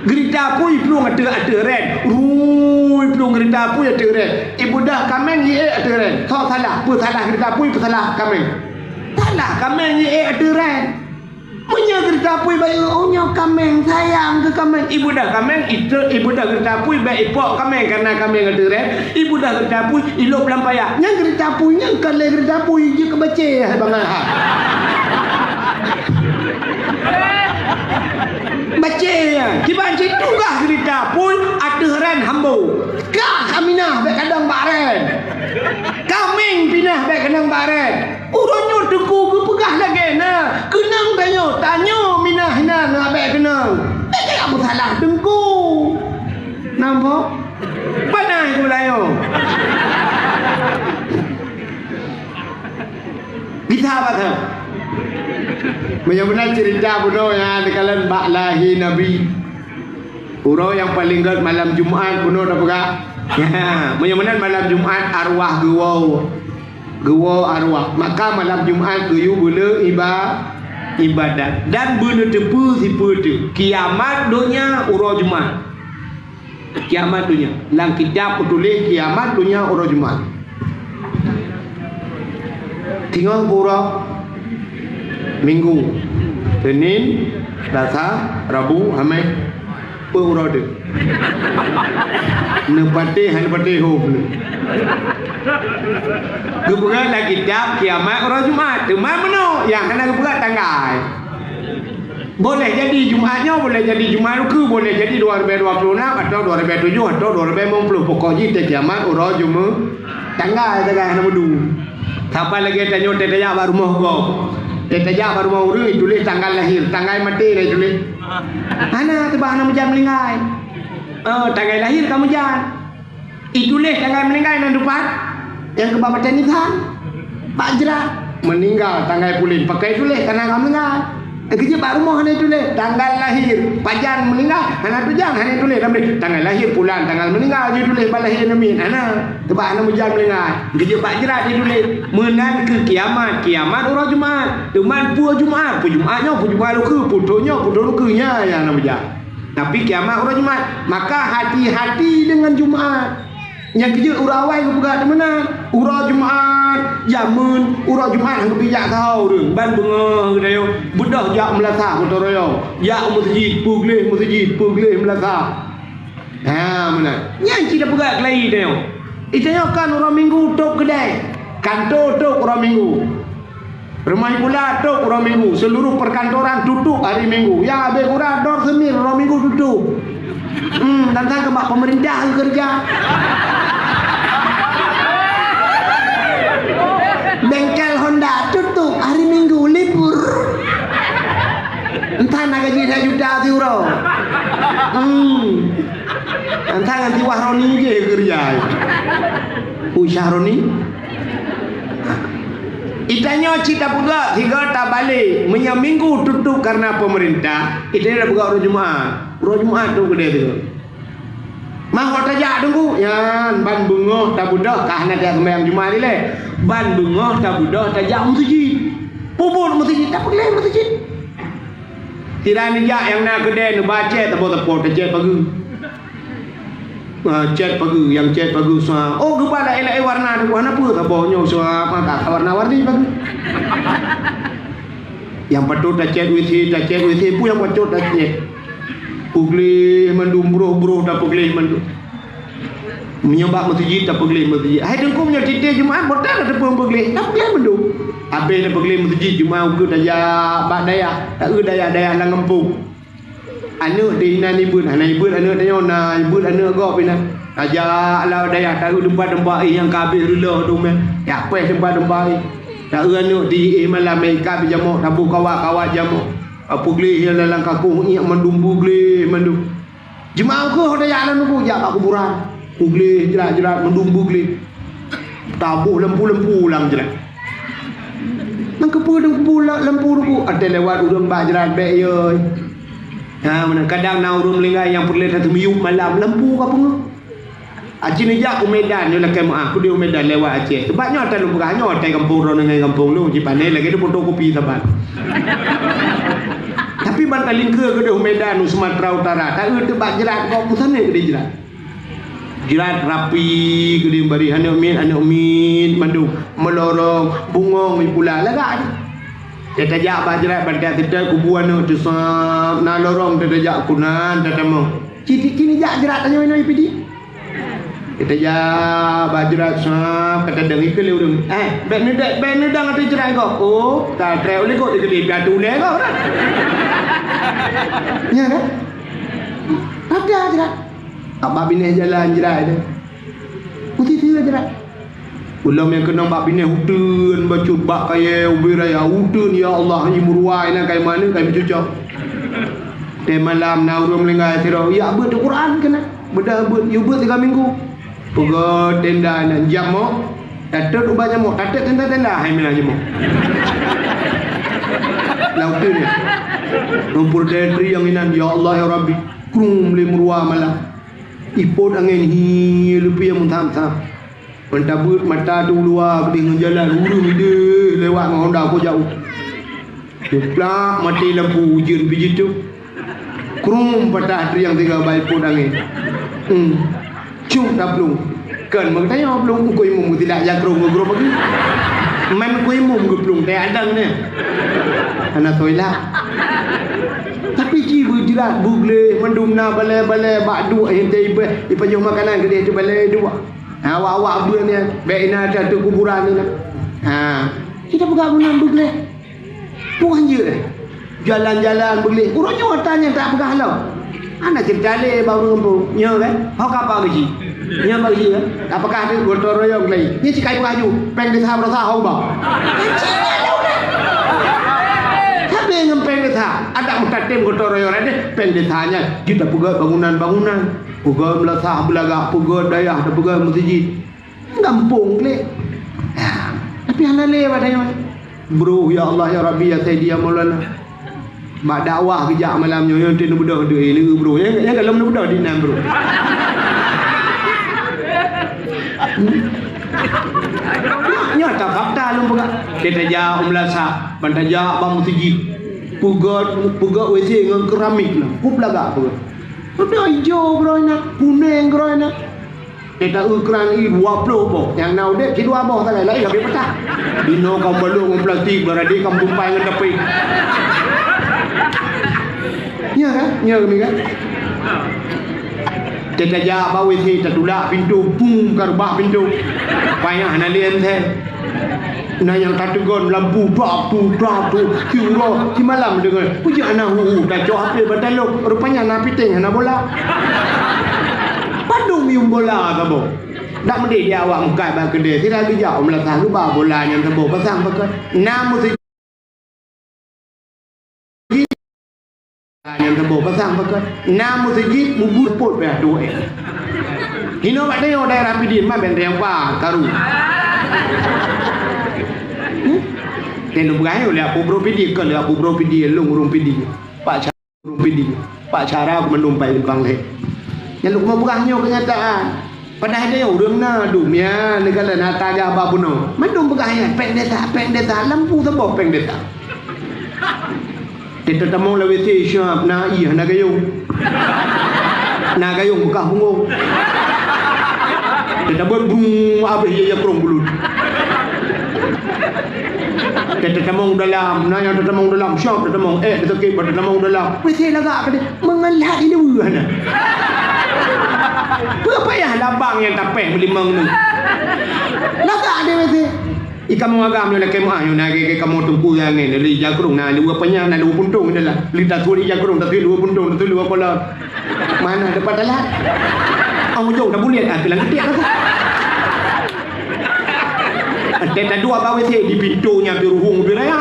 Geurita apui plueng ateueh-ateueh rèn. Rui plueng geurita apui ateueh rèn. Ibeudôh kaméng iék ateueh rèn. Soe salah? Peusalah geurita apui, peusalah kaméng. Salah kaméng iék ateueh rèn. Meunyoe geurita apui bayeue, "Oh, nyoe kaméng, sayang keu kaméng." Ibeudôh kaméng, itrek, ibeudôh geurita apui, bèk ipok kaméng, kareuna kaméng ateueh rèm, ibeudôh geurita apui, ilôb lam paya. Nyan geurita apui, nyan kon lé geurita apui, jeuet keu bacé, hai bangai ha. Bacé nyan, kiban cit tugaih geurita apui ateueh rèm hambo. Kah Aminah bèk kadong bak rèm. Kaméng pinah bèk keunong bak rèm. Uroe nyoe Teungku geupeugah lagèe na, keunong tanyoe, tanyoe minah inan, na bèk keunong. Bèk kaya meusalah Teungku. Nampak? Panas gula nyoe. Bisa apa tu? Meunyoe meunan cerita bunoe nyang dikalon bak lahé Nabi. Uroe nyang paleng gèt malam Jumat bunoe tapeugah. Ya, meunyoe meunan malam Jumat arwah geuwoe. Geuwoe arwah. Maka malam Jumat geuyue beu le iba-, ibadat. Dan beu neuteupeue sipeue teuk. Kiamat donya uroe Jumat. Kiamat donya. Lam kitab meutuléh kiamat donya uroe Jumat. Singoh uroe Minggu, Senin, Selasa, Rabu, Hamèh, peu uroe deuh. Neupatéh, hana patéh hom. Geupeugah lam kitab kiamat uroe Jumat. Teuma meunoe, nyang hana geupeugah tanggai. Boleh jadi Jumat nyoe, boleh jadi Jumat ukeue, boleh jadi dua ribèe dua ploh nam, atau dua ribèe tujoh, atau dua ribèe limong ploh. Pokok jih teuh kiamat uroe Jumat. Tanggai, tanggai hana meudu. Saban lagèe tanyoe teuh tajak bak rumoh gob. Teuh tajak bak rumoh ureueng, ituléh tanggal lahir, tanggai maté dah ituléh. Hana, teubang hana meujan meuninggai. Eh, tanggai lahir ka meujan. Ituléh tanggai meuninggai nan dupat, nyang keu bak maté nisan. Bak jrat, meuninggal tanggai pulen, pakai tuléh tanggai meuninggai. Geujeuet bak rumoh hana tuléh tanggal lahir, pajan meuninggai, hana tujan, hana tuléh, dan tanggai lahir pulan, tanggal meuninggal jituléh bak lahé namiet, hana. Teubang hana meujan meuninggai. Geujeuet bak jrat jituléh. Meunan keu kiamat, kiamat uroe Jumat. Teuma peu Jumat, peu Jumat nyoe, peu Jumat ukeue, peu thôn nyoe, peu thôn ukeue, nyan nyang hana meujan. Tapi kiamat uroe Jumat, maka hati-hati deungon Jumat. Nyang keujeuet uroe awai geupeugah teumeunan, uroe Jumat, jameun uroe Jumat han geupijak saho ureueng, ban beungoh geutanyoe beudôh jak meulasah gotong royong, jak u meuseujid, peugleh meuseujid, peugleh meulasah. Ha, meunan. Nyan cit tapeugah keulayi tanyoe. Itanyoe kan uroe Minggu tôb keudè, kanto tôb uroe Minggu. Rumoh ibadat tôb uroe Minggu, seluruh perkantoran tutup hari Minggu. Nyang habéh kurang dor seumir uroe Minggu tutup. Hmm, dan sang keu bak pemerintah keureuja. Bengkel Honda tutup hari Minggu, libur. Entah na gaji satu juta siuroe. Hmm. Entah ngon si Wahroni jih keureuja. Ui Syahroni. Itanyoe cit tapeugah sigoe tabalek, meunyoe Minggu tutup kareuna pemerintah, itanyoe tapeugah uroe Jumat. Uroe Jumat tôb keudè sigoe. Mah 'oh tajak Teungku, nyan ban beungoh tabeudôh ka hana tajak seumayang Jumat ilèe. Ban beungoh tabeudôh tajak meuseujid. Peubuet meuseujid, tapeugleh meuseujid. Sira neujak nyang na keudè neuba cèt saboh-saboh tacèt pageue. Ah, cèt pageue, nyang cèt pageue sa. Oh, geuba laén-laén warna tu, warna peue saboh nyoe sa, maka warna-warni pageue. Nyang patôt tacèt WC, tacèt WC, peue nyang patôt tacèt. Peugleh mandum broh-broh tapeugleh mandum. Meunyoe bak meuseujid tapeugleh meuseujid. Hai Teungku, meunyoe tieb-tieb Jumat, bôh that tateupeue peugleh, tapeugleh mandum. Habéh tapeugleh meuseujid Jumat ukeue tajak bak dayah, taeu dayah-dayah lam gampông. Aneuk di inan ibeuet, hana ibeuet aneuk tanyoe, na ibeuet aneuk gob inan. Tajak lam dayah, taeu teumpat-teumpat éh nyang ka habéh reulôh teumé. Jak péh teumpat-teumpat éh. Taeu aneuk di éh malam éh ka habéh jamok, taboh kawat-kawat jamok. Tapeugleh lam, lam kakong éh mandum peugleh mandum. Jeumaah keuh tajak lam ruku, jak bak kuburan. Peugleh jrat-jrat mandum peugleh. Taboh lampu-lampu lam jrat. Nang keupeue lampu, lampu ruku, até lewat ureueng bak jrat bèk yoi. Ha, meunan kadang na ureueng meuninggai nyang peureulèe tateumiyueb malam, lampu ka peungeuh. Aci neujak u Medan, nyoe lakèe meu'ah, keudeh u Medan lewat Aceh. Sebab nyoe ata lôn peugah, nyoe ata gampông droeneuh ngon gampông lôn, jipané lagèe fotokopi saban. Tapi ban talingkeue keudeh u Medan, u Sumatera Utara, taeu teubak jrat, kok peusané keudeh jrat. Jrat rapi, keudeh bari aneuk miet, aneuk miet, mandum meulorong, bungong, ipula, lagak. Teutajak bak jrat bantai siteuk kubu aneuk teusab, na lorong teutajak kunan teutamong. Cit kini jak jrat tanyoe inoe pidi. Teutajak bak jrat sab, ka tadeng ikeu lé ureueng. Eh, bèk neudek, bèk neudang ateueh jrat gob. Oh, ka trép lé gob dikeudeh piatu lé gob dah. Nya kan? Ada jrat. Bak binéh jalan jrat tu. Putih tu jrat. Ulôn nyang keunong bak binéh uteuen bacut bak kayèe ubé raya uteuen, ya Allah, i meuruwa inan kai maneuk kai meucucok. Teuh malam na ureueng meuninggai sidroe, yak beuet Quran keunan. Beudôh beuet, yue beuet tiga minggu. Peugöt tenda inan jamok, tatot ubat jamok, tatot tenda-tenda hai meunan jamok. Lam uteuen nyan. Numpur dari triang inan, ya Allah ya Rabbi, krum lé meuruwa malam. Ipot angén hi leupie meutham-tham. Meutabeuet mata tu luwa keudeh ngon jalan ureueng ideh lewat ngon honda ko jauh. Muplak maté lampu ujeuen pih jiteuek. Krum patah triang tiga bai ipot angén. Hmm. Cuk taplueng. Kan meutanyoe plueng uko imum geutilak jakrong geugrob lagi. Man uko imum geuplueng teuadang nyan. Hana soe ilak. Tapi ci beujrat beugleh mandum na balèe-balèe bak duek hinte ibe ipajoh makanan keudeh teubalèe duek. Ha, awak-awak beuet nyan bèk inan ateueh kuburan inan. Ha, kita peugah guna beugleh. Tuhan jeuet. Jalan-jalan beugleh. Uroe nyoe ata nyan tak peugah lom. Hana cerita lé bak ureueng gampông. Nyoe kan? Ho ka apa gaji? Nyoe apa gaji kan? Apakah tu gotong royong lagi? Nyan sikai peugah ju. Pèng desa beurasa ho ba. Sabe ngon pèng desa. Adak meutatém gotong royong ada pèng desa nyan. Jeuet tapeugöt bangunan-bangunan. Peugöt meulasah beulagak, peugöt dayah, tapeugöt meuseujid. Gampông klik. Ya, tapi hana lé bak tanyoe. Bro, ya Allah, ya Rabbi, ya Sayyidi, ya Maulana. Bak dakwah geujak malam nyoe, nyoe teuh neubeudôh deuh, eh, lé bro. Nyang, nyang ka lom neubeudôh di nan, bro. Nyoe, nyoe ata fakta lôn peugah. Teuh tajak u meulasah, ban tajak bak meuseujid. Peugöt, peugöt W C ngon keramik lah. Kup lagak peugöt. Peudeh ijo keudroe na, kuneng keudroe na. Teuh ta-eu kran i dua ploh boh, nyang na udép sidua boh sagai, laén habéh peutah. Inoe ka balok ngon plastik, beuradé ka meutumpai ngon tapéh. Nya kan? Nya keumiet kan? Teuh tajak bak W C, tatulak pintoe, bum, ka reubah pintoe. Payah hana lé M C. Na nyang tateugon lampu, dak tu, dak tu, siuroe, simalam deungon. Peue jeuet hana hu-hu, tacok H P bak taloe, rupanya na piteng hana bola. Padum yum bola saboh. Dak meudeh di awak meukat bak keudè, sira geujak u meulasah geuba bola nyan saboh pasang pakat. Na meuseujid nyan saboh pasang pakat. Na meuseujid mubuet pot payah tuwoe. Hinoe bak tanyoe daerah Pidie, ma bèk tayang pa karu. Hmm? Teuh lôn peugah nyoe lé Abu Bro Pidie, kon lé Abu Bro Pidie, lôn ureueng Pidie. Pak Ca-, ureueng Pidie. Pak Cara mandum pai simpang lhèe. Nyan lôn keumeung peugah nyoe keunyataan. Padahai tanyoe ureueng na dunia, neugala na tajak bak bunoe. Mandum peugah nyan, pèng desa, pèng desa, lampu saboh pèng desa. Teuh tatamong lam W C siap, na ié hana gayông. Na gayông beukah punggông. Teuh tabeuet bung abéh ié jakrong bulut. Teuh tatamong dalam, na nyang tatamong dalam, siap tatamong, eh, teusakét bak tatamong dalam. W C lagak keudeh, meungalat di luwa na. Peue payah labang nyang tapéh meulimong nyoe. Lagak di W C. I kamoe agam nyoe lakèe meu'ah nyoe na gèt-gèt kamoe teungku nyang angèn, lé ija krông na dua panyang, na dua puntông dalam. Lé tasut ija krông, tasut dua puntông, tasut dua kolon. Mana dapat dalam? Ong ujong tabuliet, ah, keulang keutik aku. Teuh taduek bak W C di pintoe nyan pih ruhueng ubé raya.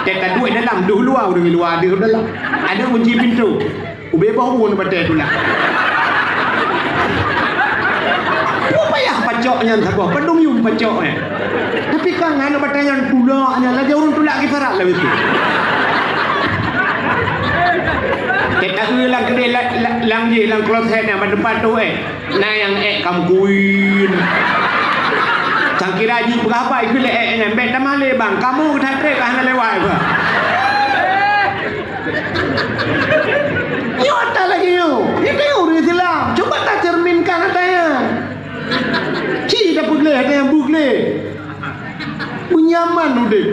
Teuh taduek dalam, deuh luwa, ureueng luwa deuh dalam. Ada kunci pintoe. Ubé boh u neubatèe tulak. Peue payah pacok nyan saboh, padum yum pacok nyan. Tapi kan aneuk batèe nyan tulak nyan, lagèe ureueng tulak kisarat lah itu. Teuh ta-eu lam keudè la-, la-, lam jih lam kloset nyan bak teumpat tu, eh. Na nyang ék kam kuin. Sangkira jipeugah apa ikeu lé ék nyan, bèk tamah lé bang, kamoe geutantrek ka hana lewat, bah. Nyoe ata lagèe nyoe. Nyoe ureueng Islam. Cuba tacerminkan ata nyan. Ci tapeugleh ata nyan, beugleh. Beunyaman udép.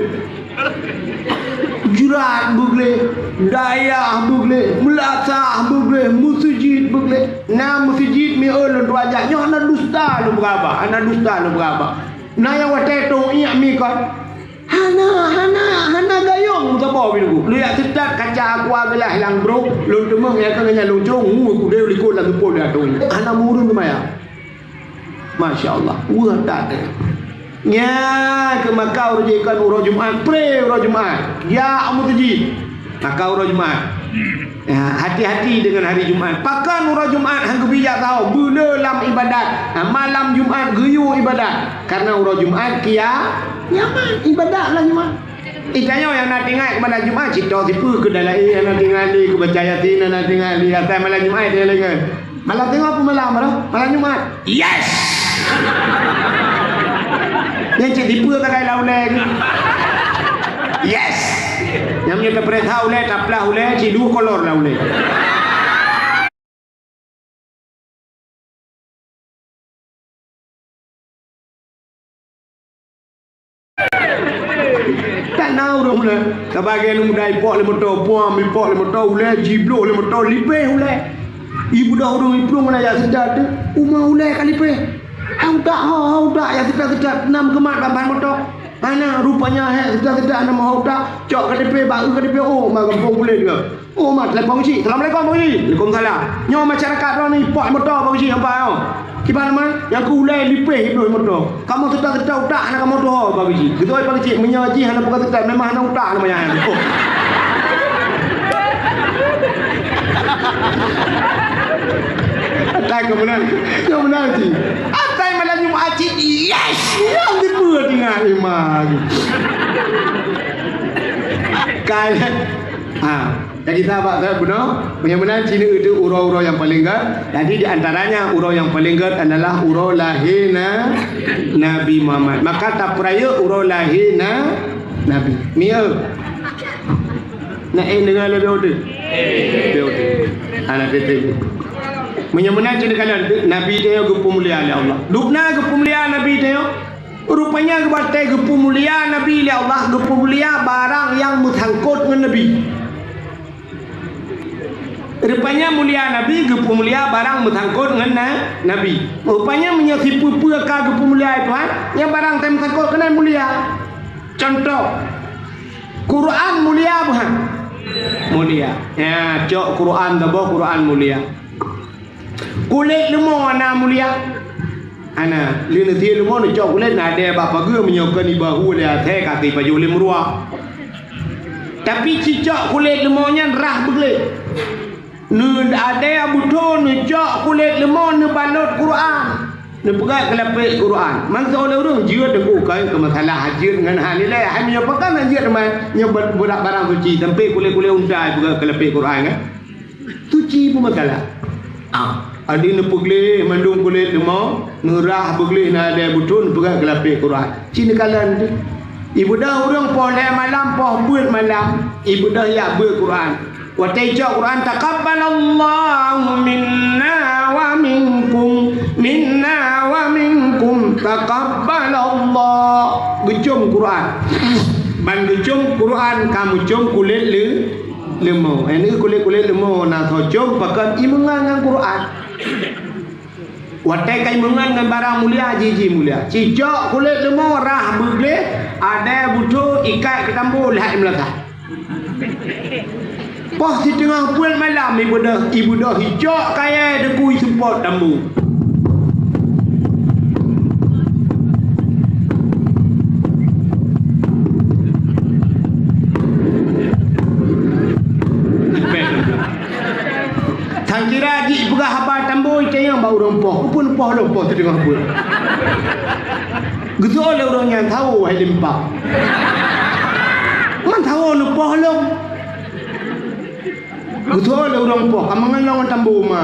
Surat beugleh, dayah beugleh, meulasah beugleh, meuseujid beugleh. Na meuseujid mieu lôn tuan jak nyoe hana dusta lôn beuraba, hana dusta lôn beuraba. Na nyang watèe tông iek mi kon. Hana, hana, hana gayong meusaboh binoe. Lôn jak seutat kaca aqua gelas lam broh, lôn teumeung nyang keu nyan lôn cong, ngu kudéh likot lam seupôt lé ateueh. Hana meuureueng seumayang. Masya Allah, weueh that. Nyan keu maka uroe jih kon uroe Jumat, pre uroe Jumat. Ya, amu tuji. Maka uroe Jumat. Ya, hati-hati dengan hari Jumat. Pakon uroe Jumat han geubi jak saho, beuleu lam ibadat. Ha, malam Jumat geuyue ibadat. Karena uroe Jumat kia nyaman ibadat lah Jumat. Eh, tanyoe nyang na teuingat keu malam Jumat, cit toh sipeue keu dalam, eh, nyang na teuingat lé keu baca Yasin, nyang na teuingat lé asai malam Jumat dia lé ngon. Malam teungoh pun malam, malam, malam Jumat. Yes! Nyan cit sipeue sagai lam ulèe. Yes! Nyang meunyoe tapeuriksa ulèe, taplah ulèe, cit dua kolor lam ulèe. Tan na ureueng ulèe. Sabagai aneuk muda ipok lé moto, puang ipok lé moto, ulèe jibloh lé moto, lipéh ulèe. Ibeudôh ureueng iplueng na jak seudat teuh, uma ulèe ka lipéh. Hau dak, hau, hau dak, jak seudat-seudat, nam geumat ban-ban moto. Hana, rupanya hék seudat-seudat nam hau dak, cok K T P, bak K T P, oh, ma gampông puléh juga. Oh, mat, telepon cik. Assalamualaikum, Pak Haji. Waalaikumsalam. Nyoe masyarakat droeneuh ipok moto, Pak Haji, nampak, oh. Kiban nama? Nyang keu ulèe lipéh iplueng moto. Kamoe seutat-seutat utak hana kamoe tuho, Pak Haji. Geutôi Pak Haji, meunyoe jih hana buka seutat, memang hana utak nama nyan. Oh. Atai keu meunan. Nyoe meunan cit. Atai malam Jumat cit. Yes! Nyang dipeue tinggai iman. Kai. Ha. Jadi sahabat saya bunoe, meunyoe meunan cit nyoe uroe-uroe nyang paleng gèt. Jadi di antaranya uroe nyang paleng gèt adalah uroe lahé na-, Nabi Muhammad. Maka tapeurayeuk uroe lahé na-, Nabi. Mieu. Na éh deungoe lé B O T? B O T. Hana teuntèe. Meunyoe meunan cit neukalon, Nabi tanyoe geupeumulia lé Allah. Dubna geupeumulia Nabi tanyoe. Rupanya geubatèe geupeumulia Nabi lé Allah, geupeumulia barang nyang meusangkot ngon Nabi. Rupanya mulia Nabi geupeumulia barang meusangkot ngon na-, Nabi. Rupanya meunyoe sipeue-peue ka geupeumulia Tuhan, nyan barang teuh meusangkot keunan mulia. Contoh, Quran mulia bukan? Mulia. Ya, cok Quran, saboh Quran mulia. Kulét leumo na mulia? Hana. Lé neusie leumo neucok kulét, na adèe bak pageue, meunyoe keu nibak hu lé asèe ka geupajoh lé meuruwa. Tapi cicok kulét leumo nyan rhah beugleh. Neu adèe beuthô neucok kulét leumo neubalot Quran. Neupeugah keu lapék Quran. Mantong lé ureueng jeuet deungon kai keu masalah jeuet ngon hal ilèe. Hai meunyoe pakon jeuet teuma nyoe beudak barang suci, sampoe kulét-kulét unta peugah keu lapék Quran kan? Suci pun masalah. Ah, adi neupeugleh mandum kulét leumo, neurhah beugleh na adèe beuthô neupeugah keu lapék Quran. Cit neukalon teuh. Ibeudôh ureueng poh lhèe malam, poh peuet malam, ibeudôh jak beuet Quran. Watèe icok Quran, "Taqabbalallahu minna wa minkum, minna wa minkum, taqabbalallah." Geucôm Quran. Ban geucôm Quran ka meucôm kulét leu-, leumo. Nyang kulét-kulét leumo na soe côm pakon imeungan ngon Quran. Watèe ka imeungan ngon barang mulia, jih-jih mulia. Cicok kulét leumo rhah beugleh, adèe beuthô ikat keu tambo lhèe meulasah. Poh siteungoh peuet malam ibeudôh, ibeudôh icok kayèe deukui seupôt tambo. Sangkira jih peugah haba tambo itanyong bak ureueng poh. Peue neupoh lom poh siteungoh peuet? Geuseuôt lé ureueng nyan, "Thawo hai limpah." Man thawo neupoh lom. Geuseuôt lé ureueng poh, "Kameungan lom ngon tambo ma."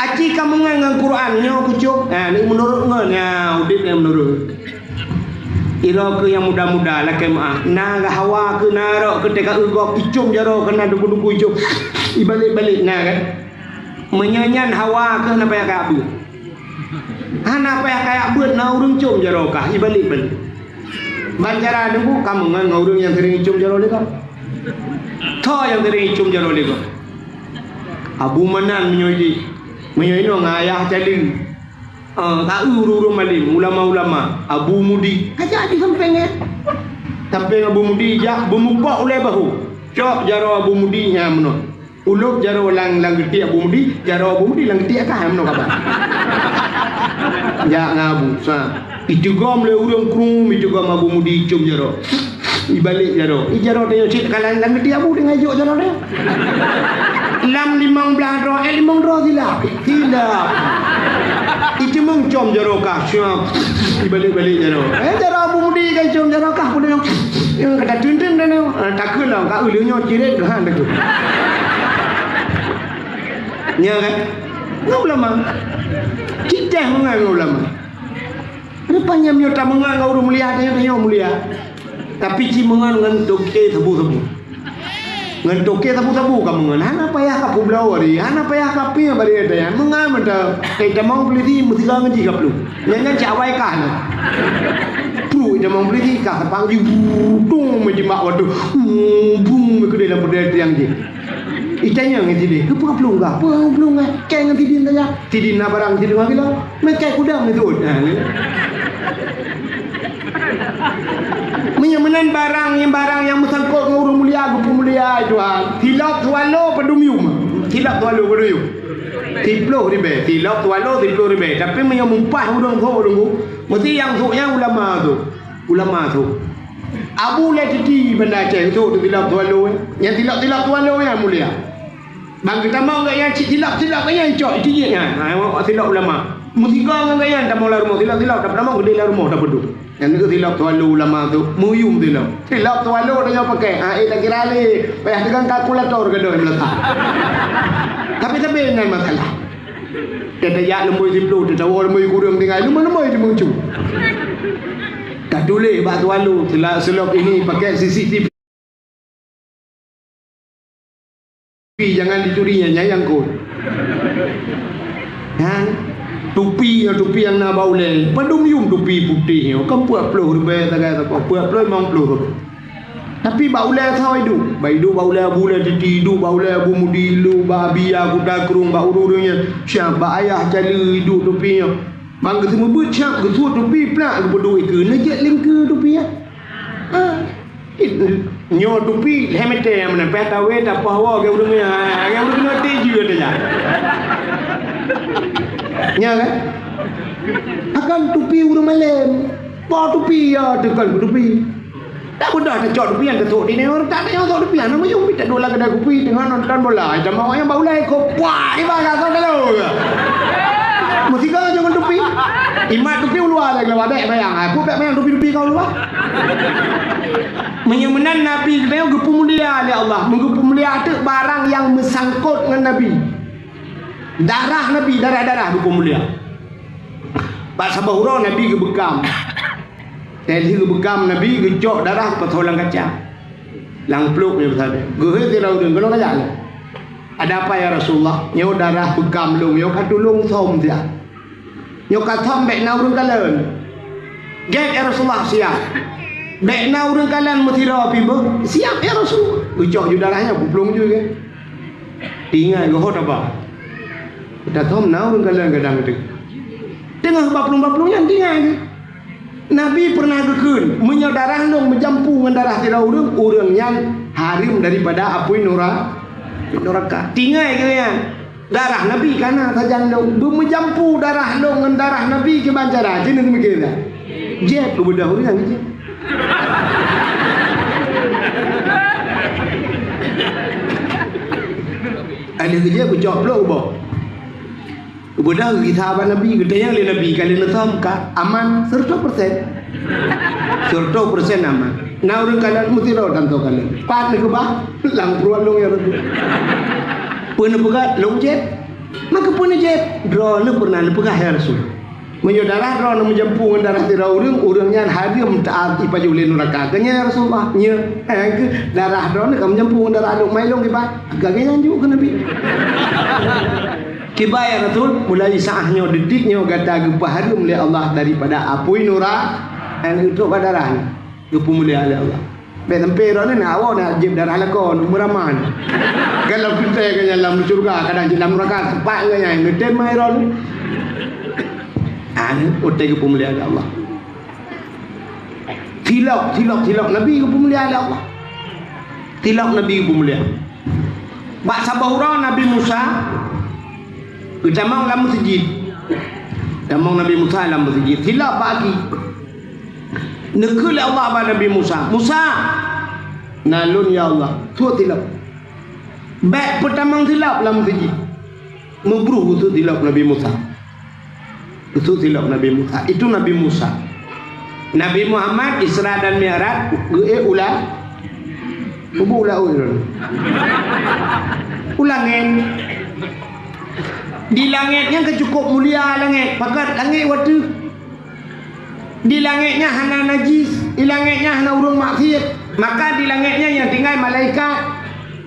Aci kameungan ngon Quran nyoe kucok. Ha, ni meunurot ngon, ya, udép nyang meunurot. Iroe keuh nyang muda-muda lakèe meu'ah. Na geuhawa keuh, na rok keuh teuka eu gob, icôm jaroe keuh na duku-duku icôm. Ibalek-balek na kan. Meunyoe nyan hawa keuh na payah kajak beuet. Hana payah kajak beuet na ureueng côm jaroe kah, ibalek-balek. Ban cara deungon ka meungon ngon ureuëng nyang sering icom jaroe lé gob. Tho nyang sering icom jaroe lé gob. Abu Manan meunyoe di, meunyoe inoe ngon Ayah Cali. Ah, ka eu ureuëng-ureuëng malem, ulama-ulama, Abu Mudi. Ka jak di sampéng, eh. Sampéng Abu Mudi jak beumupok ulée bahu. Cok jaroe Abu Mudi nyan meunoe. Ulôb jaroe lam, lam geutiek Abu Mudi, jaroe Abu Mudi lam geutiek kah, meunoe kaba. Jak ngon Abu, sa. Iteugom lé ureuëng krueng, iteugom Abu Mudi icom jaroe. Ibalek jaroe. I jaroe tanyoe cit ka lam, lam geutiek Abu, teungoh ijok jaroe nyan. Lam limong blaih droe, eh, limong droe silap. Silap. Iteumeung com jaroe kah, siap. Ibalek-balek jaroe. Eh, jaroe Abu Mudi kan com jaroe kah, peue nyoe? Nyang kata teunteueng dah nyoe. Ah, takheun lah, ka uleueng nyoe cirét, ha, takheun. Nya kan? Ngon ulama. Cit teh meungon ngon ulama. Rupanya meunyoe tameungon ngon ureuëng mulia, tanyoe mulia. Tapi cit meungon ngon toke sabu-sabu. Ngon toke sabu-sabu ka meungon. Hana payah ka peubloe bari, hana payah ka piep bari, tanyoe meungon mantong. Eh, tamong peulisi meusigoe ngon jih ka plueng. Nyan, nyan cak awai kah nyan. Plueng tamong peulisi kah sapang jih, dung meujimak wadoh. Bung meukeudeh lam peudeh tiang jih. Itanyong ngon sidin, "Keupeue plueng kah? Peue plueng, eh? Kèe ngon sidin saja." Sidin na barang sidin ngon gila. Meukai kuda meuteuôt. Ha, ni. Meunyoe meunan barang nyang, barang nyang meusangkot ngon ureuëng mulia, geupeumulia, Tuhan. Silop swallow padum yum. Silop swallow padum yum. Siplôh ribèe. Silop swallow siplôh ribèe. Tapi meunyoe mumpah ureuëng sôk deungon, meusti nyang sôk nyan ulama sôk. Ulama sôk. Abu lé titi Banda Aceh sôk teutilap tuan lôn. Nyang tilap-tilap tuan lôn nyan mulia. Bang geutamong gobnyan cit tilap-tilap gobnyan cok tijik nyan. Ha, tilap ulama. Meusigoe ngon gobnyan tamong lam rumoh tilap-tilap, tapi tamong keudeh lam rumoh tapeuduek. Nyan keuh tilap tuan lôn ulama tu. Meuyum tilap. Tilap tuan lôn tanyoe pakai. Ha, eh, tak kira lé. Payah tegang kalkulator gadoh meulata. Tapi sabe nyan masalah. Gata jak lumboi siplôh, teusawoe lumboi kureueng tinggai, lumboi-lumboi dimeucue. Tatuléh bak tuan lôn, sela-, selop ini pakai C C T V. Jangan dicuri, nyan, nyan nyang kot. Nyan, tupi, nyan tupi nyang na bak ulèe. Padum yum tupi putéh nyoe, kan peuet ploh ribèe sagai, peuet ploh, limong ploh ribèe. Tapi bak ulèe soe iduek? Bak iduek bak ulèe Abu Lé Titi, iduek bak ulèe Abu Mudi, iduek bak Abi Yahya Kuta Krueng, bak ureueng-ureueng nyan, siap bak Ayah Cali iduek tupi nyan. Bang geuseumeubeuet siap geusuet tupi plak geupeuduek ikeue, neujeuet lingkeue tupi nyan. Ha. Nyoe tupi lhèe meter nyang meunan, payah tawé tapoh woe lagèe ureueng nyan, lagèe ureueng nyan teuh jeuet nyan. Nyan kan? Akan tupi ureueng malém. Po tupi ya, teukon tupi. Tak mudah tacok dupian teusok di nyoe, tak tacok dupian, nama yong pita dua lagi dah kupi tengah nonton bola. Macam awak yang bak ulèe ko, puah, iba ka kau kalau. Mesti kau jangan tupi. Imat tupi ulua dah kalau ada bayang. Aku tak bayang tupi-tupi kau ulua. Meunyoe meunan Nabi geupeumulia lé Allah, meugeupumulia teuk barang nyang meusangkot ngon Nabi. Darah Nabi, darah-darah geupeumulia. Bak saboh uroe Nabi geubeukam. Teuh lheueh geubeukam Nabi geucok darah geupasoe lam kaca. Lam pluek nyoe sabe. Geuhôi sidroe ureueng, "Keunoe kajak nyoe." "Ada apa ya Rasulullah?" "Nyoe darah beukam lôn, nyoe ka tulông som siat." "Nyoe ka som bèk na ureueng kalon." "Gèt ya Rasulullah, siap." "Bèk na ureueng kalon meusidroe pih beuh." "Siap ya Rasul." Geucok ju darah nyan, geuplông ju gèt. Tinggai geuhôt haba. Tatom na ureueng kalon gadang teuh. Teungoh baplông-baplông nyan tinggai geuh. Nabi peureunah geukheun, "Meunyoe darah lôn meujampu ngon darah sidroe ureueng, ureueng nyan hareuem daripada apui nura-, nuraka." Tinggai geuh nyan. Darah Nabi ka na sajan lôn. Beumeujampu darah lôn ngon darah Nabi kiban cara. Ci neumikir dah. Jép keu beudôh ureueng jép. Ada keu jép geucok plôk ubak. Beudôh gisa bak Nabi, geutanyong lé Nabi, ka lheueh neusom ka aman seratus persen. Seratus persen aman. Na ureueng kalon meusidroe tanto kalon. Pat neukeubah, lam pruet lôn ya Rasul. Peue neupeugah lôn jép? Maka peue neujép? Droeneuh peureunah neupeugah ya Rasul. Meunyoe darah droeneuh meujampu ngon darah sidroe ureueng, ureueng nyan hareuem taát ipajoh lé nuraka. Keu nyan ya Rasulullah, nyoe, eh, keu darah droeneuh ka meujampu ngon darah lôn, mai lôn kiban. Ka geuh nyan jok keu Nabi. Kiban ya Rasul, mulai saát nyoe, detik nyoe gata geupeuhareuem lé Allah daripada apui nura-, eh, trok bak darah nyoe. Geupeumulia lé Allah. Bèk sampai droeneuh na awak na jieb darah lakoe, meuraman. Kalau kita ke dalam syurga, kadang di dalam neraka, sempat ngon nyang ngetem mai droeneuh. Ah, ni utai geupeumulia lé Allah. Silap, silap, silap Nabi geupeumulia lé Allah. Silap Nabi geupeumulia. Bak saboh uroe Nabi Musa geutamong lam meuseujid. Tamong Nabi Musa lam meuseujid. Silap bak aki. Neukheun lé Allah bak Nabi Musa, "Musa!" "Na lôn, ya Allah." "Sôk silap." Bèk peutamong silap lam meuseujid. Meubruh geusut silop Nabi Musa. Geusut silop Nabi Musa. Itu Nabi Musa. Nabi Muhammad Isra dan Mi'raj geuék u la-, ubé u laôt. U langét. Di langét nyan ka cukup mulia langét. Pakat langét watèe. Di langét nyan hana najis, di langét nyan hana ureueng maksiet. Maka di langét nyan nyang tinggai malaikat,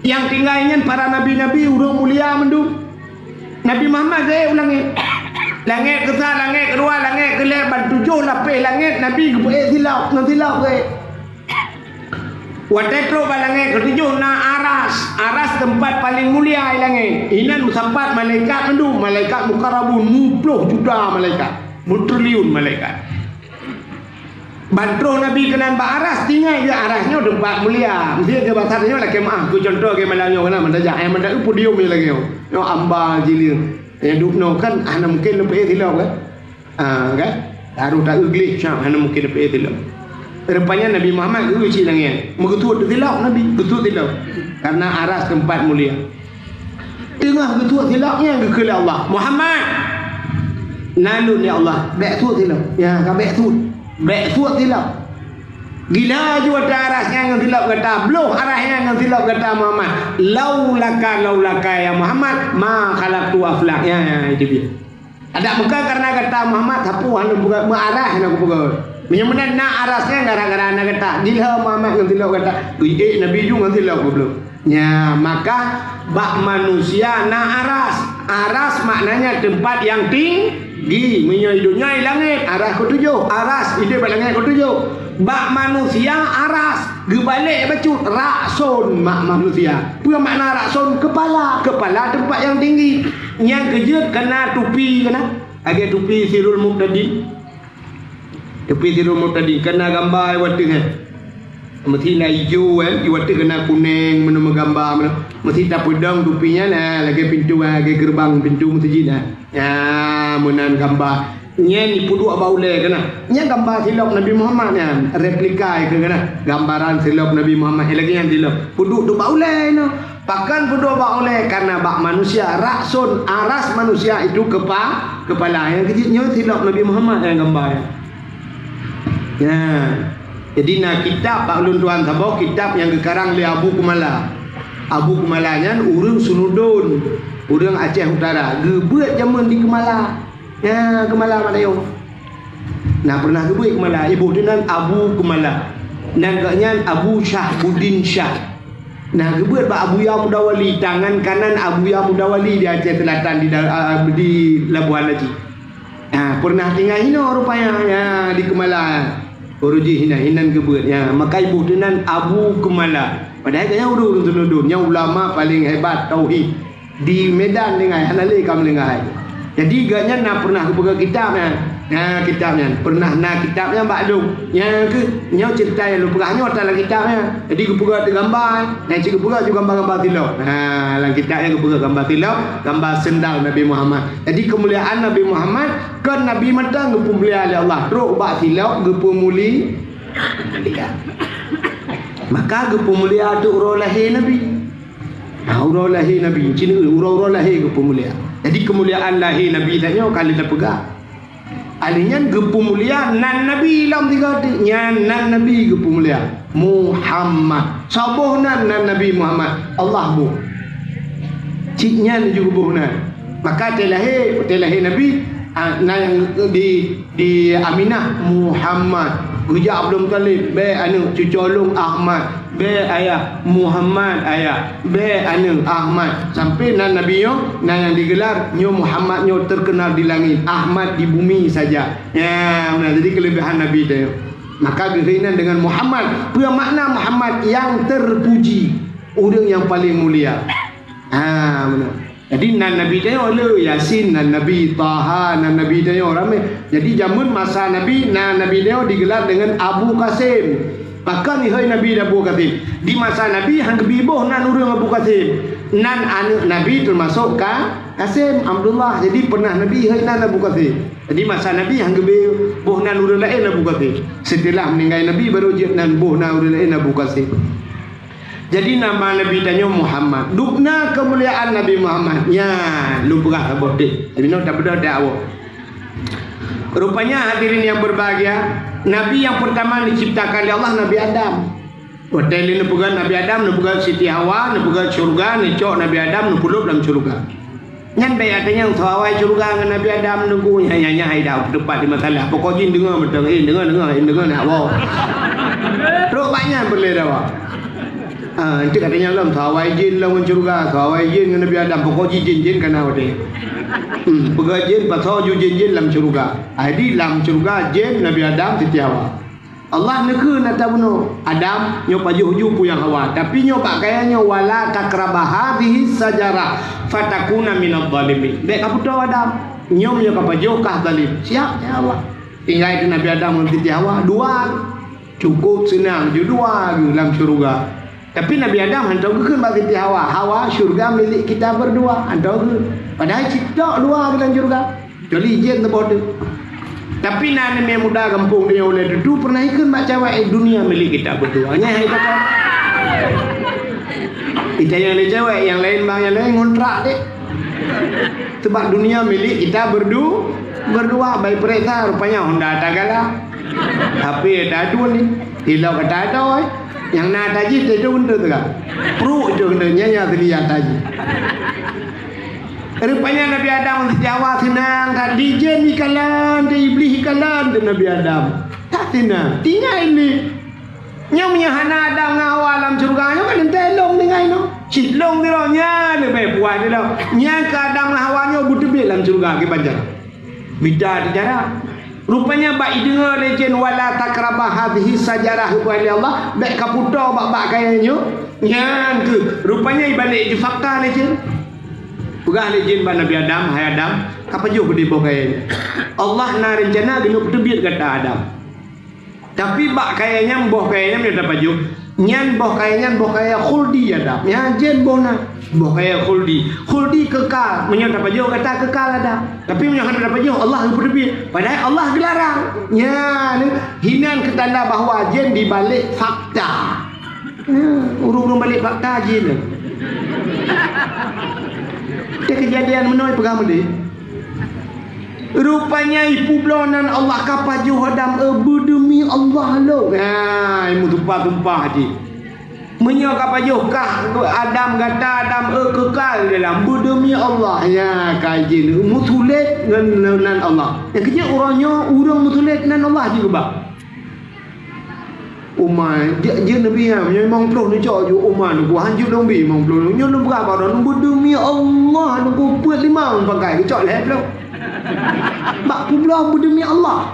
nyang tinggai nyan para nabi-nabi, ureueng mulia mandum. Nabi Muhammad geuék u langét. Langét keusa, langét keudua, langét keulhèe, ban tujoh lapéh langét Nabi geupeuék silop, ngon silop geuék. Watèe trok bak langét keutujoh na aras. Aras teumpat paleng mulia di langét. Inan meusapat malaikat mandum, malaikat mukarrabun, muploh juta malaikat, meutriliun malaikat. Ban troh Nabi keunan bak aras, tinggai geuh aras nyoe teumpat mulia. Meusti geuh basa nyoe lakèe meu'ah, keu cuntoh geuh malam nyoe keunan meutajak, eh, meutajak podium nyoe lagèe nyoe. Nyoe amba jih lé. Nyang dub noe kan hana mungken leupah silop kan? Ah, kan? Harôh taeu gleh, syam, hana mungken leupah silop. Rupanya Nabi Muhammad geueu cit nangèe. Meugeusut silop Nabi, geusut silop. Karena aras teumpat mulia. Teungoh geusut silop nyan geukheun lé Allah, "Muhammad, na lôn ya Allah, bèk sut silop." Ya, ka bèk sut. Bèk sut silop. Gila ju ata aras nyan ngon silop gata, bloh aras nyan ngon silop gata Muhammad. "Laulaka, laulaka ya Muhammad, ma khalaqtu aflak." Ya, ya, itu dia. Adak meuka karena gata Muhammad, sapeue hana peugah, meuaras hana kupeugah. Meunyoe meunan na aras nyan gara-gara na gata, dilheueh Muhammad ngon silop gata. Ui, ék Nabi ju ngon silop goblok. Nya, maka bak manusia na aras. Aras maknanya tempat yang tinggi. Meunyoe di dunia di langit, aras keutujoh. Aras idéh bak langit keutujoh. Bak manusia aras. Geubalek bacut, rakson mak manusia. Peue makna rakson? Keupala. Keupala teumpat nyang tinggi. Nyang keujeuet keuna tupi keuna. Lagèe tupi Sirul Mubtadin. Tupi Sirul Mubtadin keuna gamba i watèe nyan. Meusti na ijo, eh, i watèe keuna kuneng, meunoe meugamba meunoe. Meusti tapeudong tupi nyan, eh, lagèe pintoe, eh, lagèe geureubang pintoe meuseujid, eh. Nyan meunan gamba. Nyan ipeuduek bak ulèe keunan. Nyan gamba silop Nabi Muhammad nyan, replika keunan. Gambaran silop Nabi Muhammad lagèe nyan silop. Peuduek tu bak ulèe inoe. Pakon peuduek bak ulèe? Karena bak manusia, rakson, aras manusia itu kepa-, keupala. Nyang keujeuet nyoe silop Nabi Muhammad nyang gamba nyan. Nyan. Jadi na kitab bak ulôn tuan saboh, kitab nyang geukarang lé Abu Kumala. Abu Kumala nyan ureueng Sunudon, ureueng Aceh Utara, geubeuet jameun di Keumala. Nya, Keumala mak dayong. Nah, pernah geubeuet Keumala, iboh teunan Abu Keumala. Nan geuh nyan Abu Syahbudin Syah. Nah, geubeuet bak Abuya Mudawali, tangan kanan Abuya Mudawali di Aceh Selatan, di da-, ah, di Labuhan Haji. Nah, pernah tinggai hinoe rupanya, ya, di Keumala. Ureueng jih hinan, hinan geubeuet, ya. Maka iboh teunan Abu Keumala. Padahai geuh nyan ureueng Sunudon, nyan ulama paleng hebat tauhid. Di Medan tinggai, hana lé ka meulinggai. Jadi, geuh nyan na pernah geupeugah kitab nyan. Na kitab nyan, pernah na kitab nyan bak lôn. Nyan keuh, nyoe ceurita nyang lôn peugah nyoe ata lam kitab nyan. Jadi, geupeugah teuh gamba, nyan cit geupeugah ju gamba-gamba silop. Ha, lam kitab nyan geupeugah gamba silop, gamba seundal Nabi Muhammad. Jadi, keumuliaan Nabi Muhammad kon Nabi mantong geupeumulia lé Allah. Trok bak silop geupeumuli-, mulia. Maka geupeumulia tu uroe lahé Nabi. Ha, uroe lahé Nabi, cit uroe-uroe lahé geupeumulia. Jadi, keumuliaan lahé Nabi tanyoe ka lheueh tapeugah. Alheuh nyan geupeumulia nan Nabi lom sigoe teuk, nyan nan Nabi geupeumulia. Muhammad. Saboh nan, nan Nabi Muhammad. Allah boh. Cit nyan ju geuboh nan. Maka watèe lahé, watèe lahé Nabi, ah, na nyang di, di Aminah, Muhammad. Geujak Abdul Muthalib, bèe aneuk, cucoe lôn Ahmad. Bèe ayah, Muhammad ayah. Bèe aneuk, Ahmad. Sampai nan Nabi nyoe, na nyang digeular, nyoe Muhammad nyoe terkenal di langit, Ahmad di bumi saja. Ya, meunan jadi keuleubèhan Nabi teuh. Maka geuhôi nan deungon Muhammad. Peue makna Muhammad? Nyang terpuji, ureuëng nyang paleng mulia. Ha, meunan. Jadi nan nabi tanyoe le, Yasin nan nabi, Taha nan nabi tanyoe ramé. Jadi jameun masa nabi, nan nabi tanyoe digelar deungon Abu Qasim. Pakon ihôi nabi Abu Qasim? Di masa nabi han geubi boh nan ureuëng Abu Qasim. Nan aneuëk nabi teumasok ka Qasim, Abdullah. Jadi peunah nabi ihôi nan Abu Qasim. Jadi masa nabi han geubi boh nan ureuëng laén Abu Qasim. Seuteulah meuninggai nabi baru jeuet nan boh nan ureuëng laén Abu Qasim. Jadi nama nabi tanyoe Muhammad. Dubna keumuliaan Nabi Muhammad. Nya, lôn peugah saboh teuh. Tapi nyoe tabeudôh dak awak. Rupanya hadirin yang berbahagia, nabi yang pertama diciptakan oleh Allah Nabi Adam. Watée lé neupeugah Nabi Adam, neupeugah Siti Hawa, neupeugah syurga, neucok Nabi Adam, neupeulop lam syurga. Nyan bék ateueh nyang soe awai syurga ngon Nabi Adam nunggu nyan nyan nyan hai dah teumpat di masalah. Pokok jih deungoe mantong, eh deungoe deungoe, eh deungoe nak woe. Trok bak nyan peureulée dawa. Ah, enteuk katanya lom soe awai jin lom ngon syurga, soe awai jin ngon Nabi Adam, pokok jih jin-jin kana watée. Hmm, peugah jin pasoe ju jin-jin lam syurga. Jadi lam syurga jin Nabi Adam Siti Hawa. Allah neukheun ata bunoe, Adam, nyoe pajoh ju peue nyang hawa, tapi nyoe bak kayée nyoe, "Wala taqraba hadhihi syajarah fatakuna minadh dhalimin." Bék kapeutoe Adam, nyoe meunyoe kapajoh kah zalim. Siap, ya Allah. Tinggai keu Nabi Adam ngon Siti Hawa, dua. Cukup seunang ju dua geuh lam syeuruga. Tapi Nabi Adam hantom geukheun bak Siti Hawa, "Hawa, syurga milik kita berdua." Hantom geukheun. Padahai cit tok dua geuh lam syeuruga. Kecuali jén teuboh teuk. Tapi na aneuk muda gampông tanyoe ulée tutu pernah ikheun bak cewek, "Eh, dunia milik kita berdua." Nyan hai kata. Itanyong lé cewek, nyang laén bang, nyang laén ngontrak deh. Sebab dunia milik kita berdu-, berdua. Bai peuriksa, rupanya Honda tagala. H P ata dua ni. Tilok ata dua, eh. Nyang na ata jih, teuh tu teuga. Pruk tu nyan nyang teulihat ata jih. Rupanya Nabi Adam seujawa seunang that, dijén ikalon, di Iblih ikalon di Nabi Adam. That seunang. Tinggai Iblih. Nyoe meunyoe hana Adam ngon Hawa lam syeuruga, nyoe kan teuntée lôn tinggai nyoe. Cit lôn sidroe nyan leubeh puah sidroe. Nyan keu Adam ngon Hawa nyoe beuteubiet lam syeuruga kiban jaroe. Beda di jarak. Rupanya bak ideungoe lé jén, "Wala taqraba hadhihi syajarah," geupeugah lé Allah, "Bék kapeutoe bak-bak kayée nyoe." Nyan keuh, rupanya ibalek ju fakta lé jén. Peugah lé jén bak Nabi Adam, "Hai Adam, kapajoh beudé boh kayée nyoe. Allah na reuncana geuneuk peuteubiet gata Adam." Tapi bak kayée nyan, boh kayée nyan meunyoe tapajoh, nyan boh kayée nyan boh kayée khuldi, Adam. Nyan jén boh na, boh kayée khuldi. Khuldi kekal, meunyoe tapajoh gata kekal, Adam. Tapi meunyoe hana tapajoh, Allah geupeuteubiet. Padahai Allah geularang. Nyan, hinan keu tanda bahwa jén dibalek fakta. Nyan, ureuëng-ureuëng balek fakta jén. Ada kejadian meunoe peugah meudeh. Rupanya ipeubloe nan Allah kapajoh Adam, eh, beudeumi Allah lôn. Ha, meutumpah-tumpah jih. Meunyoe kapajoh kah Adam gata Adam, eh, kekal dalam beudeumi Allah. Ya, ka jih meusulet ngon nan Allah. Nyang keujeuet uroe nyoe ureuëng meusulet nan Allah jih keubah. Uma, jeuet, jeuet neubi nyan, meunyoe limong ploh neucok ju uma neuku, hanjeuet lôn bi limong ploh. Nyoe lôn peugah bak droeneuh, beudeumi Allah, neuku peuet limong pakai, geucok lhée ploh. Bak peubloe beudeumi Allah.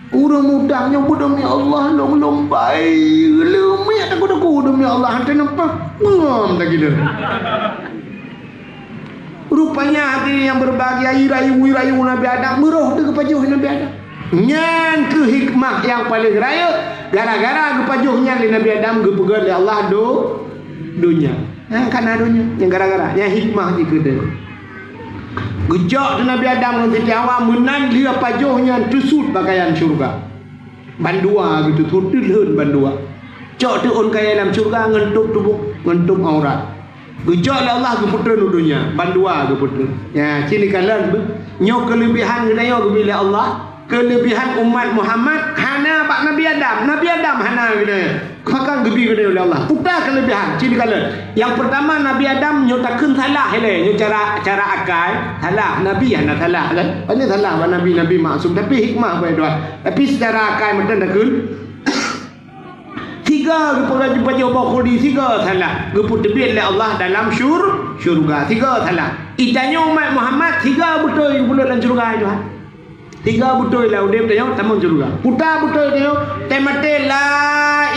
Ureuëng muda nyoe beudeumi Allah, lôn, lôn bai, leumiek takue-takue demi Allah, hantom nampak. Ngom lagée lôn. Rupanya hadirin yang berbahagia, rayu-rayu Nabi Adam, meuroh teuh geupajoh Nabi Adam. Nyan keuh hikmah nyang paleng rayeuk, gara-gara geupajoh nyan lé Nabi Adam geupeugét lé Allah do-, donya. Nyan kana donya, nyan gara-gara, nyan hikmah jih keudeh. Geucok teuh Nabi Adam ngon Siti Hawa meunan lheueh pajoh nyan teusut pakaian syeuruga. Bandua geuteuthon teulheun bandua. Cok teuôn kayée lam syeuruga ngon tôb tuboh, ngon tôb aurat. Geucok lé Allah geupeutrön u donya, bandua geupeutrön. Nya, ci neukalon beuh. Nyoe keuleubehan geutanyoe geubri lé Allah. Keuleubehan umat Muhammad hana bak Nabi Adam. Nabi Adam hana geutanyoe. Pakon geubri geutanyoe lé Allah. Peue keuleubehan, ci neukalon. Nyang peurtama, Nabi Adam nyoe takheun salah ilée, nyoe cara, cara akai salah. Nabi hana salah kan? Hana salah bak Nabi, Nabi maksum. Tapi hikmah bak Tuhan. Tapi secara akai meuteun takheun. Sigoe geupeugah jipajoh boh khuldi, sigoe salah. Geupeuteubiet lé Allah dalam syur-, syeuruga. Sigoe salah. Itanyoe umat Muhammad, sigoe beutôi geupeuleuet lam syeuruga, hai Tuhan. Tiga beutôi lam udeb tanyoe tamong syeuruga. Puta beutôi tanyoe, teumaté la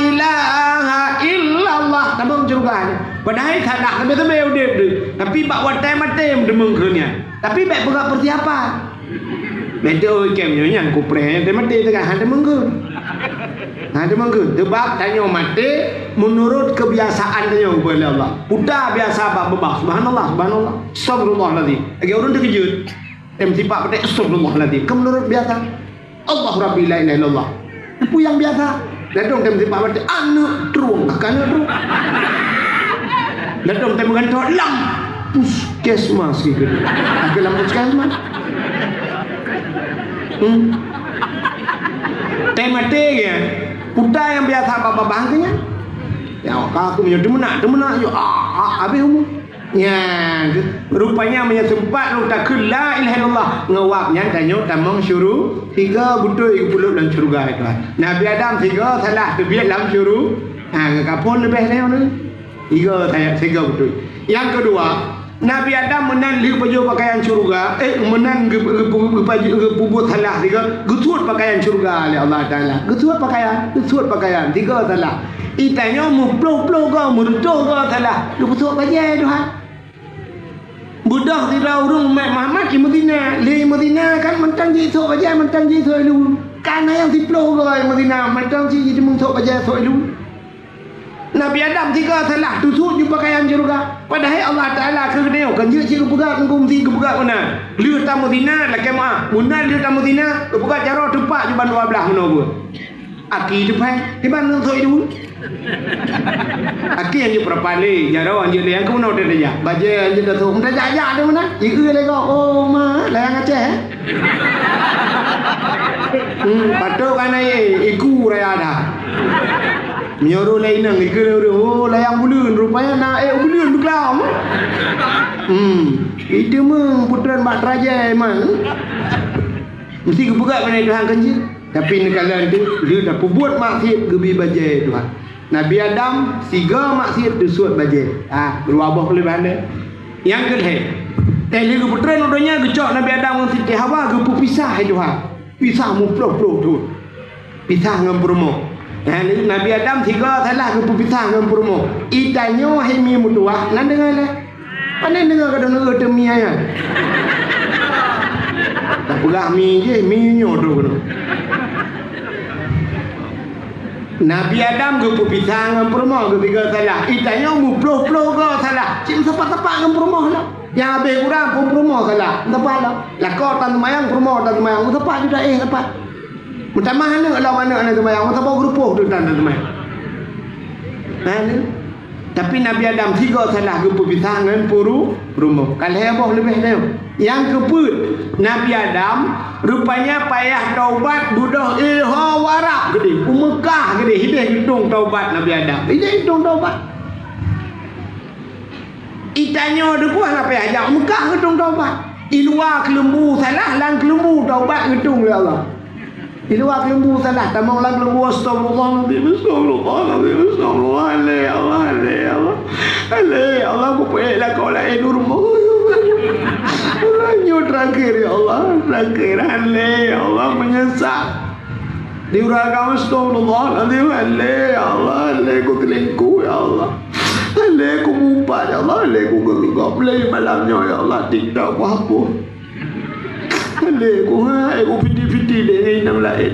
ilaha illallah tamong syeuruga. Padahai salah sabe-sabe udeb tu. Tapi bak watèe maté meudeungoe keu nyan. Tapi bèk peugah persiapan. Beutôi kém nyoe nyan kupreh nyan teumaté teuka han teumeung keu. Han teumeung keu. Sebab tanyoe maté meunurot keubiasaan tanyoe ubé lé Allah. Puta biasa bak beubah. Subhanallah, subhanallah. Astagfirullahalazim. Lagèe ureueng teukeujot. Tem sipak patéh, astagfirullahaladzim. Keu meunurot biasa. Allah Rabbi la ilaha illallah. Peue nyang biasa? Ladôm tem sipak patéh, aneuk trueng. Ka aneuk trueng. Ladôm tem meugantoe lam puskesmas gitu. Ka lam puskesmas. Hmm. Tem maté ya. Puta nyang biasa bak babah keu nyan. Ya, ka aku meunyoe deumeunak, deumeunak, yo, ah, ah, habéh umu. Nyan, rupanya meunyoe seumpat lôn takheun la ilaha illallah ngon wab nyan tanyoe tamong syuru-, siga beutôi geupeuleueb lam syeuruga, ya Tuhan. Nabi Adam siga salah teubiet lam syuru-, ha, ngon kaphon leubeh tanyoe ni. Siga salah, siga beutôi. Nyang keudua, Nabi Adam meunan lheueh pajoh peukayan syeuruga, eh, meunan geu-, geu-, geu-, geu-, geupajoh, geupeubuet salah siga, geusuet peukayan syeuruga lé Allah Taala. Geusuet peukayan, geusuet peukayan, siga salah. Itanyoe meuploh-ploh goe, meureutoh goe salah. Geupeusuet bajèe Tuhan. Beudôh sidroe ureueng umat Muhammad imeuzina. Lé imeuzina kan mantong jisuet bajèe, mantong jisuet ilu. Ka na nyang siploh goe imeuzina, mantong jiteumeung suet bajèe suet ilu. Nabi Adam siga salah, teusuet ju peukayan syeuruga. Padahai Allah Taala keu geutanyoe, kon jeuet cit geupeugah, teungku meusi geupeugah meunan. Lheueh tameuzina, lakèe meu'ah. Meunan lheueh tameuzina, geupeugah jaroe teupak ju bandua blaih meunoe buet. Aki teuphai, kiban ngon sok ilu. Aki anjeuk peurapali, jaroe anjeuk lé, nyang keunoe teuh tajak. Bajèe anjeuk tasok, meutajak-jak teuh meunan. Ieu lé gob, oh ma, layang Aceh, eh? Hmm, patôt ka na ié, iku raya dah. Meunyoe lé inong, iku lé ureueng, oh, layang buleuen, rupanya na, eh, buleuen beuklam. Hmm, itu meuh putran bak terajai man. Meusti geupeugah keunan Tuhan kan jih. Tapi neukalon teuk, lheueh tapeubuet maksiet geubi bajèe Tuhan. Nabi Adam siga maksiet teusuet bajèe. Ah, keuluwa boh keuleubèhan deh. Nyang keulhèe, teuh lheueh geupeutreun u donya geucok Nabi Adam ngon Siti Hawa geupeupisah hai Tuhan. Pisah muploh-ploh thon. Pisah ngon peurumoh. Nah, Nabi Adam siga salah geupeupisah ngon peurumoh. Itanyoe hai mi meutuwah, nan deungoe lé. Pane deungoe kadang-kadang teu mi ayah. Tapeugah mi jih, mi nyoe tu keunoe. Nabi Adam geupeupisah ngon peurumoh, geupiga salah. Itanyoe muploh-ploh goe salah. Cit meusapat-sapat ngon peurumoh lah. Nyang habéh kurang pun peurumoh salah. Meusapat lah. Lakoe tan seumayang, peurumoh tan seumayang. Meusapat juda éh sapat. Meutamah aneuk lom aneuk hana seumayang. Meusapat geurupoh tu tan seumayang. Nah, ni. Tapi Nabi Adam sigoe salah geupeupisah ngon puru-, peurumoh. Ka lhèe boh leubeh nyoe. Nyang keupeuet, Nabi Adam rupanya payah taubat beudôh i ho Arab keudéh, u Meukah keudéh, hideh geutông taubat Nabi Adam. Hideh geutông taubat. Itanyoe deuh hana payah jak u Meukah geutông taubat. I luwa keuleumbu salah, lam keuleumbu taubat geutông lé Allah. Di luwa keuleumbu salah, tamong lam keuleumbu, astagfirullahalazim, astagfirullahalazim, astagfirullah, ale Allah, ale Allah. Ale Allah, kupeuék lakoe laén u rumoh. Allah, nyoe terakhir, ya Allah, terakhir. Ale Allah, meunyeusal. Di ureueng agam, astagfirullahalazim, ale Allah, ale kuteulingku, ya Allah. Ale kumeupat, ya Allah, ale kugeugop lé malam nyoe, ya Allah, TikTok kuhapus. Lé ku, ha, eh, ku piti-piti deh ngon inong laén.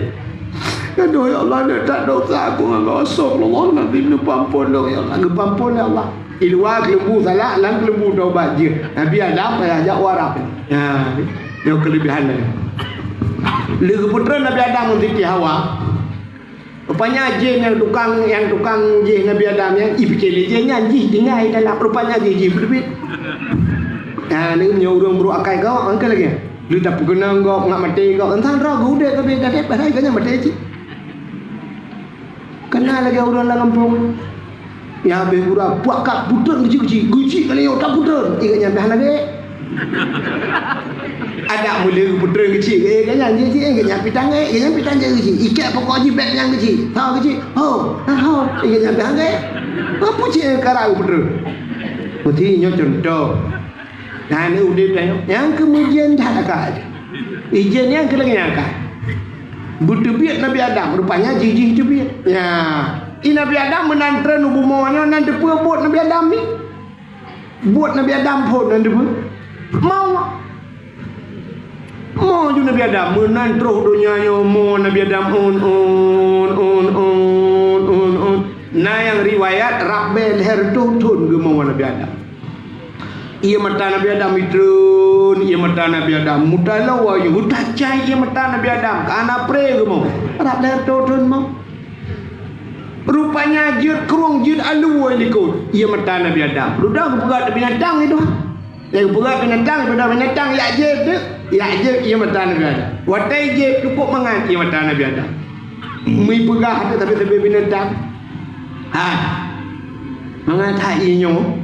Aduh, ya Allah, neutak dosa aku ngon kau. Astagfirullahalazim, neupeuampon lôn, ya Allah. Geupeuampon lé Allah. I luwa keuleumbu salah, lam keuleumbu taubat jih. Nabi Adam payah jak u Arab. Ya, nyoe keulebihan dia. Lé geupeutrön Nabi Adam ngon Siti Hawa. Rupanya jih nyang tukang, nyang tukang jih Nabi Adam nyan, ih, pike lé jih nyan, jih tinggai dalam. Rupanya jih, jih beuteubiet. Nah, ni meunyoe ureueng brôk akai gob, angka lagèe. Lheueh tapeukeunong gob, ngat maté gob, entah droe geuh udép, tapi dah dép, padahai gobnyan maté cit. Kana lagèe ureueng lam gampông. Nyang habéh gura, puak kat, putreun keuchik-keuchik. Keuchik kali nyoe, taputreun. Ingat nyan dah lagèe. Adak mula putreun keuchik. Eh, gobnyan jih, jih, eh, gobnyan pitang, eh, gobnyan pitang jih keuchik. Ikat pokok jih bèk nyang keuchik. Ha, keuchik. Ho, ha, ho. Ingat nyan dah lagèe. Apa cit, eh, kara putreun? Meusti nyoe contoh. Nah, ni udép dah nyoe. Nyang keumudian dah agak aja. Ijén nyan keuh lagèe nyan kan. Beuteubiet Nabi Adam, rupanya jih-jih teubiet. Ya, i Nabi Adam meunan treun u bumoe nyoe nan teupeue buet Nabi Adam ni. Buet Nabi Adam phon nan teupeue. Mo. Mo ju Nabi Adam, meunan troh donya nyoe mo Nabi Adam on, on, on, on, on, on. Na nyang riwayat rab bèe lhèe reutôh thon geumo Nabi Adam. Ié mata Nabi Adam itreun, ié mata Nabi Adam mutaloe, mutacai ié mata Nabi Adam, ka na pré geumo. Rab lhèe reutôh thon mo. Rupanya jeuet krueng, jeuet aleue likot ié mata Nabi Adam. Ludah geupeugah binatang itu. Nyang geupeugah binatang, binatang yak jeuet tu, yak jeuet ié mata Nabi Adam. Watèe jeuet cukôp mangat ié mata Nabi Adam. Meupeugah tu tapi sabe binatang. Ha. Mangat that ié nyoe.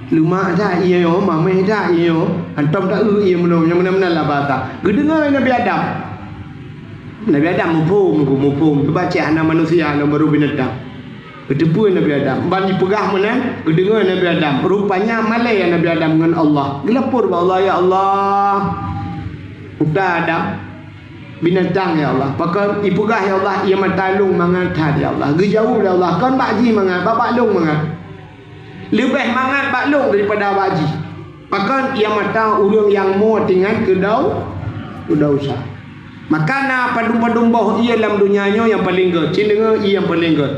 Leumak that ié nyoe, mamèh that ié nyoe, hantom taeu ié meunoe, nyang meunan-meunan lah basa. Geudeungoe Nabi Adam. Nabi Adam muphom, muphom. Cuba cit hana manusia, hana barô binatang. Geuteupeue Nabi Adam. Ban jipeugah meunan, geudeungoe Nabi Adam. Rupanya malèe Nabi Adam ngon Allah. Geulapor bak Allah, "Ya Allah, uta Adam, binatang, ya Allah. Pakon ipeugah, ya Allah, ié mata lôn mangat that, ya Allah." Geujaweueb lé Allah, "Kon bak jih mangat, bak, bak lôn mangat." Leubeh mangat bak lôn daripada bak jih. Pakon ié mata ureueng nyang mo teuingat keu dau-, keu desya. Maka na padum-padum boh ié lam donya nyoe nyang paleng gèt. Cit deungoe ié nyang paleng gèt.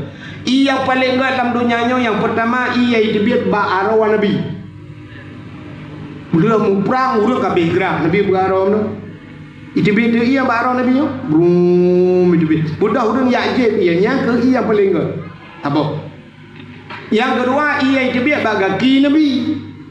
Ié nyang paleng gèt lam donya nyoe nyang peurtama ié nyang iteubiet bak aroe Nabi. Lheueh muprang ureueng ka abéh grah Nabi bak aroe nyoe. Iteubiet ié bak aroe Nabi nyoe. Brum iteubiet. Beudôh ureueng yak jeuet ié nyan keuh ié nyang paleng gèt. Saboh. Nyang keudua, ié nyang teubiet bak gaki Nabi.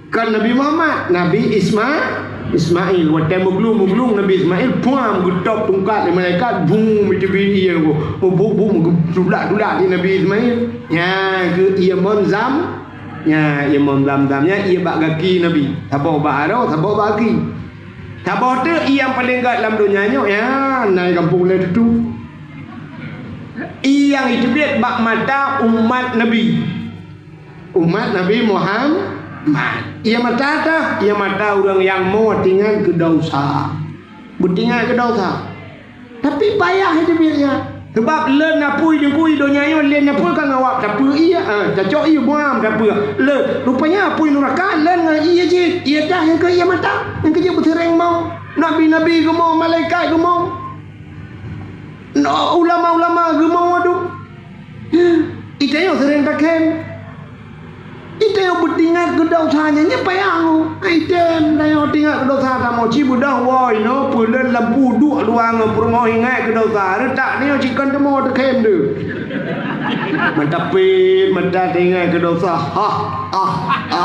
Kon Nabi Muhammad, Nabi Isma-, Ismail. Watèe meuglung-meuglung Nabi Ismail, puam geutôb tungkat lé malaikat, bum, iteubiet ié nyan. Bum, bum, bum, geutulak-tulak di Nabi Ismail. Nyan keuh ié mon zam-, nyan ié mon zam-zam, nyan ié bak gaki Nabi. Saboh bak aroe, saboh bak gaki. Saboh teuk ié nyang paleng gèt lam donya nyoe, nyan, na i gampông lé tutu. Ié nyang iteubiet bak mata umat Nabi. Umat Nabi Muhammad. Ié mata teuh, ié mata ureueng nyang mo teuingat keu desya. Beuteuingat keu desya. Tapi payah iteubiet nyan. Sabab lôn apui teungku i donya nyoe, lôn apui ka ngawab tapeue ié, ah, tacok ié buam tapeue. Lôn, rupanya apui nuraka lôn ngon ié jih. Ié teuh nyang keu ié mata, nyang keu jih beuseuréng mo. Nabi-nabi geumo, malaikat geumo. No, ulama-ulama geumo adu. Itanyoe seuréng takhém. Itanyoe beuteuingat keu desya nyan, nyan payah ngon. Item tanyoe teuingat keu desya, tamoe ci beudôh, woi, no, peuleueh lampu duek dua ngon peurumoh ingat keu desya. Reutak nyoe ci kon teuma takhém deuh. Mata pit, mata teuingat keu desya. Ha, ha, ha.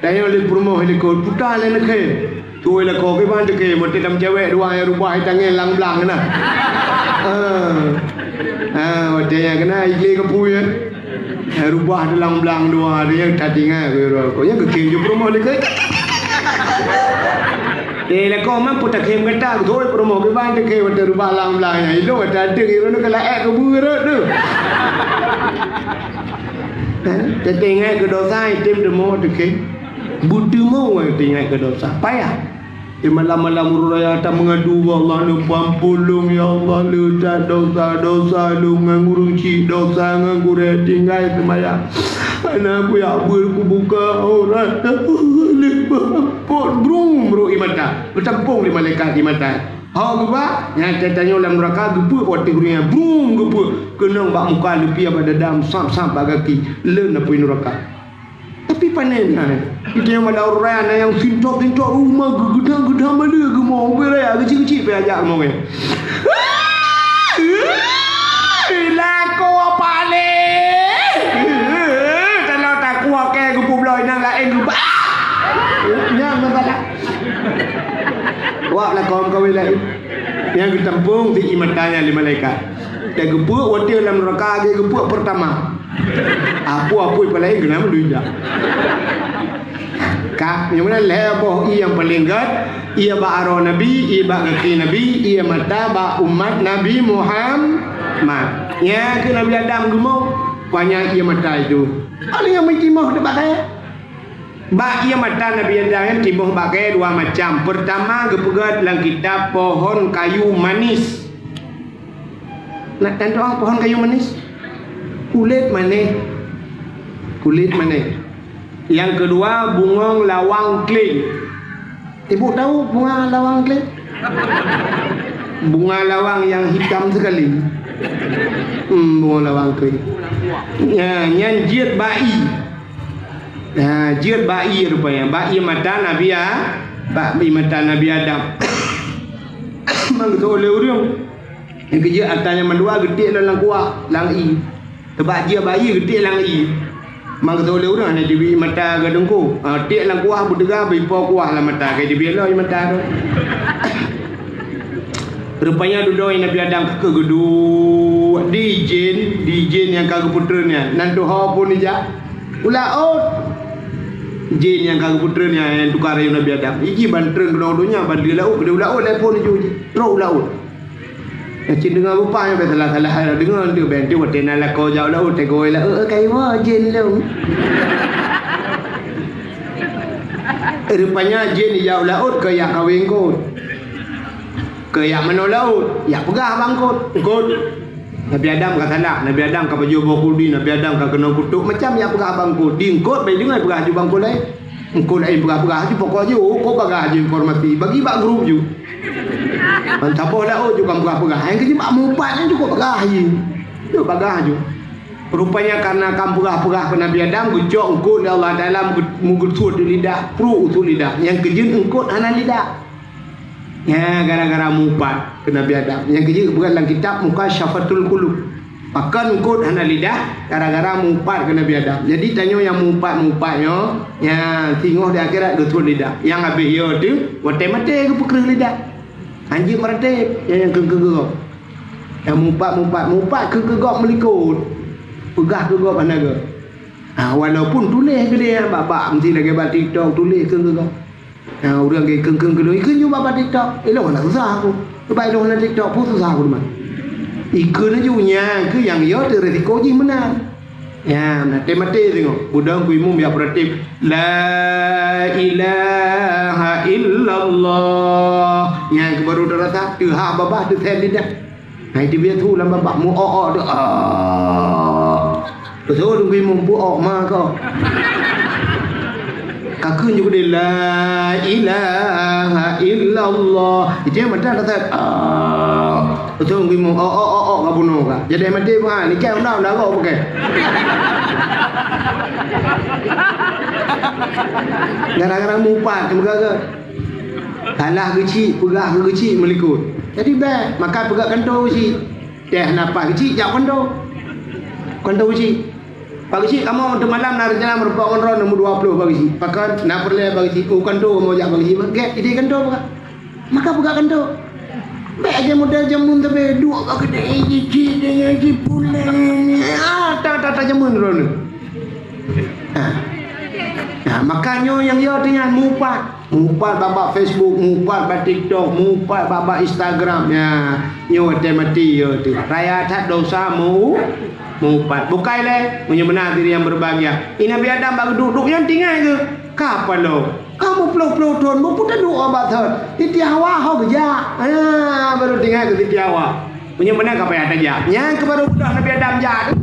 Tanyoe lé peurumoh lé kon, puta lé neukhém. Tuwö lakoe kiban teuke, meuteutam cewek dua nyang rubah i tangieng lam blang na. Ah. Ah, watèe nyan keunan i glé keupeue nyan. Eh, rubah teulang blang dua, dia ka tinggai keu roh. Kok nyan keuke jeuet peurumoh lé keu. Eh, lakoe man peutakhem gata, beutôi peurumoh kiban teuke watèe rubah lam blang nyan. Ilong watèe adeueng, ilong keu laék keu beureuet tu. Kan? Teuingat keu desya, item teumo teuke. Beuteumo teuingat keu desya. Payah. Di malam-malam uroe raya tameungadu bak Allah, "Lôn peuampôn lôn, ya Allah, leucat desya-desya lôn ngon ureueng chik, desya ngon gurèe, tinggai seumayang. Hana kujak beuet kubuka aurat, lôn peuampôn." Brung, brok ié mata. Geutampông lé malaikat ié mata. Hok geuba, nyang tanyoe lam nuraka geupeuek watèe ureueng nyan brung geupeuek. Keunong bak muka, leupie bak dada, sab-sab bak gaki. Lôn apui nuraka. Tapi panen na. Kita nyang bak daerah raya na nyang sintop-sintop rumah geugeudang-geudang bale geumo ubé raya keucik-keucik pih ajak rumoh nyan. Lakoe paléh. Kalau takue kèe geupubloe inong laén geuba. Nyan masalah. Wak lakoe meukawen laén. Nyang geutampông di ié mata nyan lé malaikat. Dan geupeuek watèe lam nuraka lagèe geupeuek peurtama. Apui-apui paleng keunan meudui jak. Ka, nyang meunan lhèe boh ié nyang paleng gèt, ié bak aroe Nabi, ié bak gaki Nabi, ié mata bak umat Nabi Muhammad. Nyan keuh Nabi Adam geumo, panyang ié mata itu. Ada nyang meutimoh teuh bak kayèe. Bak ié mata Nabi Adam nyan timoh bak kayèe dua macam. Peurtama, geupeugah lam kitab pohon kayu manis. Nak tantoe pohon kayu manis? Kulét manéh. Kulét manéh. Nyang keudua, bungong lawang kléng. Ibu tahu bunga lawang kléng? Bunga lawang yang hitam sekali. Hmm, bunga lawang kléng. Ya, nyan jeuet bak ié. Ha, jeuet bak ié rupanya. Bak ié mata Nabi A-, bak ié mata Nabi Adam. Mangkeutô lé ureueng. Nyang keujeuet ata nyang mandua geutiek lom lam kuah, lam ié. Teubak jeuet bak ié geutiek lam ié. Mangkeutô lé ureueng hana jibi mata geudeungku. Ha, tiek lam kuah beudeuga beuipo kuah lam mata, ka jibi lom ié mata tu. Rupanya dudoe Nabi Adam ka geuduek di jén, di jén nyang ka geupeutreun nyan. Nan tuho pun ijak u laôt. Jén nyang ka geupeutreun nyan nyang tukar rayeuk Nabi Adam. Iji ban treun keunoe donya, ban di laôt, di laôt lé pun iju ji. Trok u laôt. Nyang cit deungoe beupaih nyang salah-salah deungoe tu ben tu watèe na lakoe jak u laôt, teugôi laôt, "Eh, kayue jén lôn." Rupanya jén ijak u laôt keu jak kawé eungkôt. Keu jak manoe laôt, jak peugah bak eungkôt, "Eungkôt, Nabi Adam ka salah, Nabi Adam ka pajoh boh khuldi, Nabi Adam ka keunong kutok," macam jak peugah bak eungkôt. Di eungkôt bèk deungoe peugah ju bak eungkôt laén. Eungkôt laén peugah-peugah ju, pokok ju, eungkôt bagah ju informasi. Bagi bak grup ju. Ban saboh laôt ju kan peugah-peugah. Nyang keujeuet bak mupat nyan cukôp bagah ju. Ju bagah ju. Rupanya karena kan peugah-peugah keu Nabi Adam, geucok eungkôt lé Allah Taala meuge-, meugeusut di lidah, pruet usut lidah. Nyang keujeuet eungkôt hana lidah. Nya gara-gara mupat keu Nabi Adam. Nyang keujeuet geupeugah lam kitab Mukasyafatul Qulub. Pakon eungkôt hana lidah gara-gara mupat keu Nabi Adam. Jadi tanyoe nyang mupat-mupat nyoe, nya singoh di akhirat geusut lidah. Nyang habéh yo teuh watèe maté geupeukreuh lidah. Hanjeuet meuratéb nyang, nyang keu-, keu-, keu-, nyang mupat-mupat, mupat keu-, keu gob meulikot. Peugah keu gob hana geuh. Ha, walaupun tuléh keudéh bak-bak, meusti lagèe bak TikTok tuléh keu-, keu gob. Nah, ureueng lagèe kheun-kheun keu lôn, ikheun ju bak TikTok. Eh, lôn hana susah aku. Sebab lôn hana TikTok pun susah aku teuma. Ikheun ju nyan keuh nyang yo teuh risiko jih meunan. Nyan, maté-maté singoh. Beudôh keu imum ya beuratéb. La ilaha illallah. Nyan keuh baru tarasa, teuhah babah, teuthèe lidah. Hai teubiet su lam babah, meu-ok-ok tu. Ah. Beutôi dungui mumpuk ok ma ko. Ka kheun ju keudéh, "La ilaha illallah." Ijak mata dah that. Ah. Beutôi dungui mumpuk ok-ok-ok ka bunoe ka. Jadi maté pun ha, ni kan undang dah kau pakai. Gara-gara mupat, gara-gara Salah geuchik, peugah keu geuchik meulikot. Jadi bèk, maka peugah kantô geuchik. Teuh na paih geuchik, jak kantô. Kantô geuchik. Pak geuchik, kamoe untuk malam na rencana meurumpok ngon droeneuh nomor dua puluh pak geuchik. Pakon na peureulèe pak geuchik. Oh, kantô kamoe jak pak geuchik. Gèt, idéh kantô peugah. Maka peugah kantô. Bèk lagèe model jameun tapi duek ka keudéh, eh, jijik, eh, jipuleng. Ah, ta, ta, ta jameun droeneuh. Nah. Nah, maka nyoe nyang yo teuh nyan mupat. Mupat bak, bak Facebook, mupat bak TikTok, mupat bak, bak Instagram. Ya, nyoe watèe maté yo teuh. Raya that dosa mu-, mupat. Bukai lé, meunyoe meunan hadirin yang berbahagia. I Nabi Adam bak geuduek-duek nyan tinggai geuh. Ka paloe. Ka meuploh-ploh thon, meupeuteudok bak thon. Siti Hawa ho geujak. Ha, baru tinggai keu Siti Hawa. Meunyoe meunan ka payah tajak. Nyan keuh baru mudah Nabi Adam jak teuh.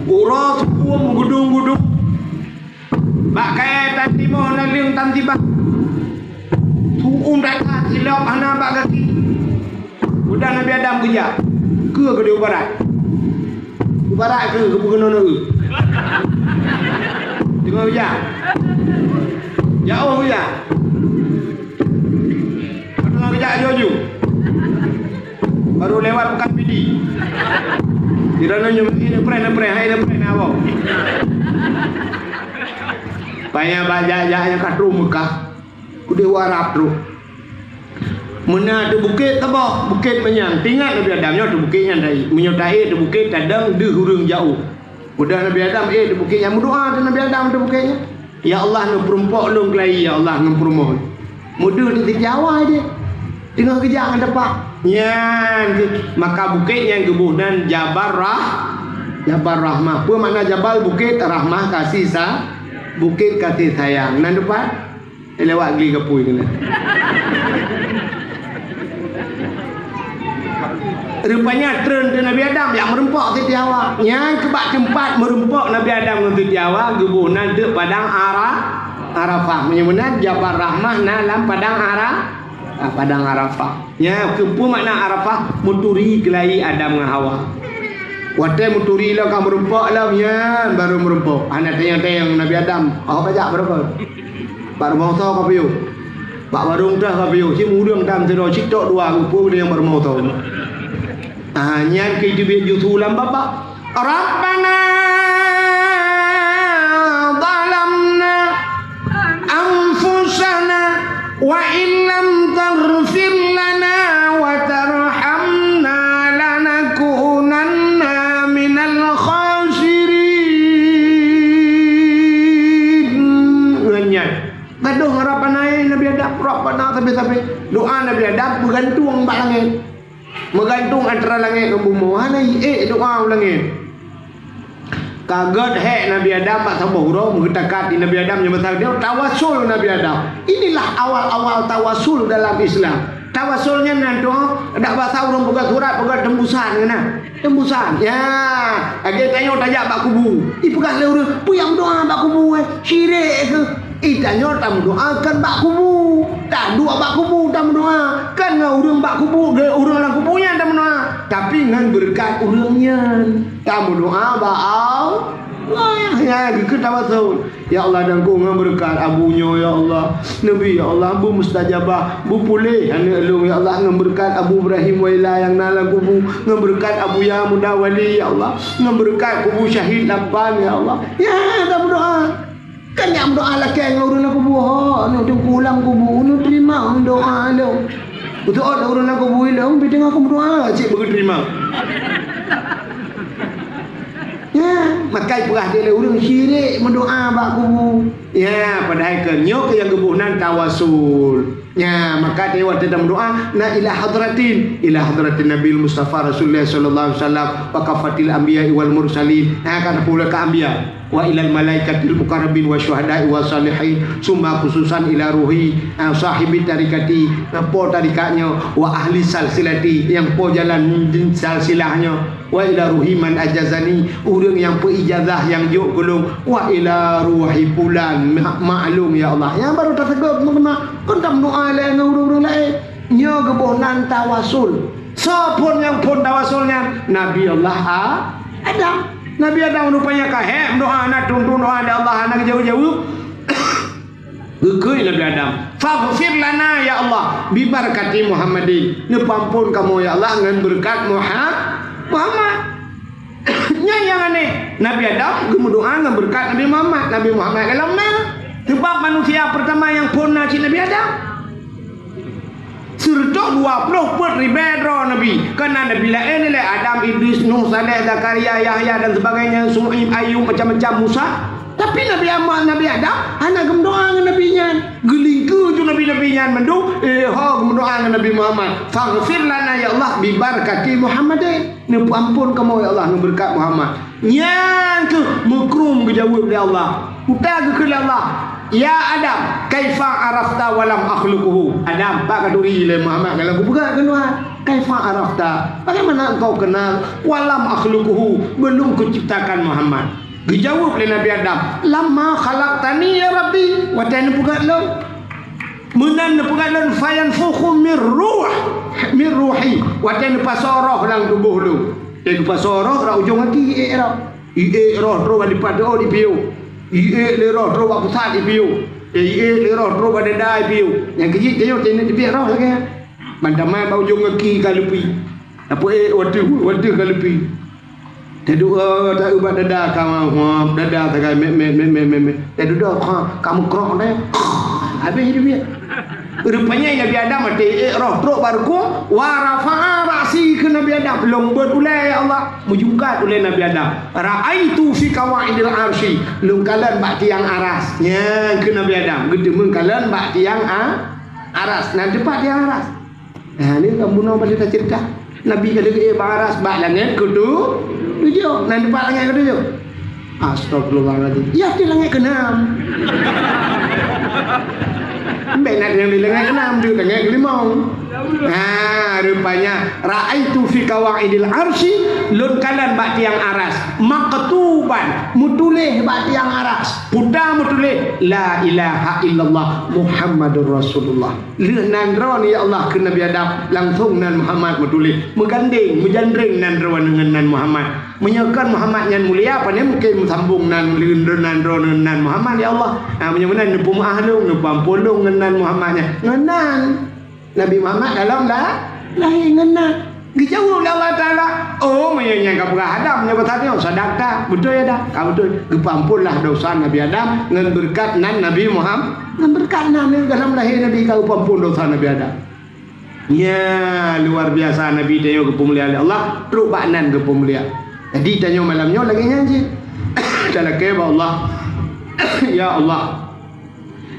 Uroe suku meugudong-gudong. Bak kayèe tan timoh na leueng tan tibah. Tu'uem that-that silop hana bak gaki. Udah Nabi Adam geujak. Keu geudeh u barat. U barat keu geupeukeunong neu. Teungoh geujak. Jauh geujak. Teungoh geujak aju-aju. Baru lewat Pekan Pidie. Di dalam nyoe meusti neupreh, neupreh, hai neupreh, na aboh. Payah bak jak-jak nyang ka trôh Meukah. Udeh u Arab trôh. Meunan ateueh bukét saboh, Bukét Manyang. Teuingat Nabi Adam nyoe ateueh bukét nyan tadi. Meunyoe taék ateueh bukét, kadang deuh ureueng jiôh. Udah Nabi Adam, eh, di bukét nyan meudoa teuh Nabi Adam di bukét nyan. "Ya Allah, neupeurumpok lôn keulayi, ya Allah, ngon peurumoh." Meudeuh di Siti Hawa jih. Teungoh geujak ngon teumpat. Nyan keuh, maka bukét nyan geuboh nan Jabal Rah-, Jabal Rahmah. Peue makna Jabal? Bukét, Rahmah, kasih sa-, Bukét Kasih Sayang. Nan teumpat? Eh, lewat Gli Gapui keunan. Rupanya treun teuh Nabi Adam nyang meureumpok Siti Hawa. Nyan keu bak teumpat meureumpok Nabi Adam ngon Siti Hawa geuboh nan teuk Padang Ara-, Arafah. Meunyoe meunan Jabal Rahmah na lam Padang Ara-, ah, Padang Arafah. Nyan keupeue makna Arafah? Meuturi keulayi Adam ngon Hawa. Watée meuturi lom ka meureumpok lom, nyan barô meureumpok. Hana teunyong-teunyong Nabi Adam, oh, ka jak meureumpok. Bak rumoh soe ka piôh. Bak warong teuh ka piôh. Cit mudeueng tam sidroe, cit tok dua, peue nyang bak rumoh soe. Ah, nyan keu teubiet justru lam babah. Rabbana zalamna anfusana wa in lam taghfir lana wa tarhamna lanakunanna minal khasirin. Ngon nyan. Gadoh harapan laén Nabi Adam, Rabbana sabe-sabe. Doa Nabi Adam meugantung bak langét. Meugantung antara langét ngon bumoe. Hana jiék doa u langét. Ka gét hék Nabi Adam bak saboh uroe, meugeutakat di Nabi Adam nyang masa dia tawasul Nabi Adam. Inilah awal-awal tawasul dalam Islam. Tawasul nyan na tu, dak basa ureuëng peugah surat, peugah tembusan keunan. Tembusan. Ya, lagée tanyoe tajak bak kubu. Ipeugah lé ureuëng, "Peue nyang meudoa bak kubu, eh? Syirik keuh?" Itanyoe tameudoa kon bak kubu. Taduek bak kubu tameudoa. Kon ngon ureuëng bak kubu, ureuëng lam kubu nyan tameudoa. Tapi ngon beureukat ureuëng nyan. Tameudoa bak Allah. Nyan keuh tawasul. Ya Allah, dan ku ngon beureukat abu nyoe, ya Allah. Nabi, ya Allah, bu mustajabah, bu puléh aneuk lôn, ya Allah, ngon beureukat Abu Ibrahim Waila nyang na lam kubu, ngon beureukat Abuya Muda Wali, ya Allah, ngon beureukat kubu syahid Lapan, ya Allah. Ya, tameudoa. Kan nyang meudoa lakée ngon ureuëng lam kubu, ho, nyoe teungku lam kubu, nyoe teurimong doa lôn. Beutôi ureuëng lam kubu ilong, pi teungoh kumeudoa, cit beugeuteurima. Ya, makai peugah lé ureuëng syirik meudoa bak kubu. Ya, padahai keu nyoe keuh nyang geuboh nan tawasul. Ya, maka watée tameudoa, na ila hadratin, ila hadratin Nabil Mustafa Rasulullah sallallahu alaihi wasallam, wa kafatil anbiya wal mursalin. Ha, kan pula ka anbiya. Wa ilal malaikatil muqarrabin wa syuhada'i wa salihin, summa khususan ila ruhi, ah, sahibi tarikati, ah, po tarikat nyoe, wa ahli salsilati, nyang po jalan salsilah nyoe, wa ila ruhi man ajazani, ureuëng nyang peuijazah nyang jok keu lôn, wa ila ruhi fulan, ma-, maklum ya Allah. Nyang barô taseugop meukeuna, kon tameudoa lé ngon ureuëng-ureuëng laén. Nyoe geuboh nan tawasul. Soe phon nyang phon tawasul nyan? Nabi Allah A-, Adam. Nabi Adam rupanya ka hék meudoa, na tuntun doa di Allah hana geujaweueb-jaweueb. Geukheun Nabi Adam, "Faghfir lana ya Allah, bi barakati Muhammadin." Neupeuampon kamoe ya Allah ngon beureukat Muha-, Muhammad. Nyan nyang aneh. Nabi Adam geumeudoa ngon beureukat Nabi Muhammad. Nabi Muhammad golom na. Sebab manusia pertama nyang phon na cit Nabi Adam. Seureutoh dua ploh peuet ribée droe nabi. Kana nabi laén lé Adam, Idris, Nuh, Saleh, Zakaria, Yahya dan sebagainya, Syu'aib, Ayub, macam-macam, Musa. Tapi Nabi Ahmad, Nabi Adam hana geumeudoa ngon nabi nyan. Geulingkeue ju nabi-nabi nyan mandum, eh, ho geumeudoa ngon Nabi Muhammad. "Faghfir lana ya Allah bi barakati Muhammadin." Neupeuampon kamoe ya Allah ngon beureukat Muhammad. Nyan keuh meukrueng geujaweueb lé Allah. Uta geukheun lé Allah, "Ya Adam, kaifa arafta wa lam akhluquhu?" Adam, bak ka turi lé Muhammad, kalau kupeugah keu Tuhan, "Kaifa arafta? Bagaimana engkau kenal wa lam akhluquhu, belum kuciptakan Muhammad?" Geujaweueb lé Nabi Adam, "Lamma khalaqtani ya Rabbi," watée neupeugét lôn. Meunan neupeugét lôn, "Fayanfukhu mir ruh, mir ruhi," watée neupasoe roh lam tuboh lôn. Watée geupasoe roh, rot ujong gaki iék roh. Iék roh trok bak dipat doh ipiôh. Iék lé roh trok bak pusat ipiôh. Eh, iék lé roh trok bak dada ipiôh. Nyang keujeuet tanyoe teuingat ipiôh roh lagée nyan. Bantaman bak ujong gaki ka leupi. Tapeuék wateueh, wateueh ka leupi. Teuduek, eh, taeu bak dada ka, eh, dada sagai met, met, met, met, met, met. Teuduek, ha, ka meukrok deh. Habéh hidup dia. Rupanya Nabi Adam watée iék roh trok bak rukung, wa rafa'a ra'si keu Nabi Adam. Lôn beuet ulée ya Allah. Meujungkat ulée Nabi Adam. Ra'aitu fi qawaidil arsy. Lôn kalon bak tiang aras. Nyan keu Nabi Adam. Geuteumeung kalon bak tiang a-, aras. Nan teumpat tiang aras. Nah, ni kan bunoe bak cerita. Nabi ka lagée bak aras, bak langét ketu-, tujoh. Nan teumpat langét ketujoh. Astagfirullahaladzim. Ya, di langét keenam. Bèk na nyang di langét keenam, di langét kelimong. Nah, rupanya, "Ra'aitu fi qawaidil arsy," lôn kalon bak tiang aras, "maktuban," meutuléh bak tiang aras, puta meutuléh, "La ilaha illallah Muhammadur Rasulullah." Lheueh nan droeneuh, ya Allah, kheun Nabi Adam, langsong nan Muhammad meutuléh, meugandeng, meujanreng nan droeneuh ngon nan Muhammad. Meunyoe kon Muhammad nyan mulia, pane mungken meusambong nan leuendon nan droeneuh nan Muhammad, ya Allah. Ha, meunyoe meunan, neupeumeu'ah lôn, neupeuampôn lôn ngon nan Muhammad nyan. Ngon nan. Nabi Muhammad dalam la-, lahé ngon nan. Geujaweueb lé Allah Taala, "Oh, meunyoe nyan ka peugah Adam, nyoe bak tanyoe, sadaqta." Beutôi, ya dak? Ka beutôi. Geupeuampôn lah dosa Nabi Adam ngon beureukat nan Nabi Muhammad. Ngon beureukat nan dalam lahé Nabi ka geupeuampôn dosa Nabi Adam. Nya, luar biasa Nabi tanyoe geupeumulia lé Allah, trok bak nan geupeumulia. Jadi tanyoe malam nyoe lagèe nyan cit. Talakèe bak Allah. Ya Allah.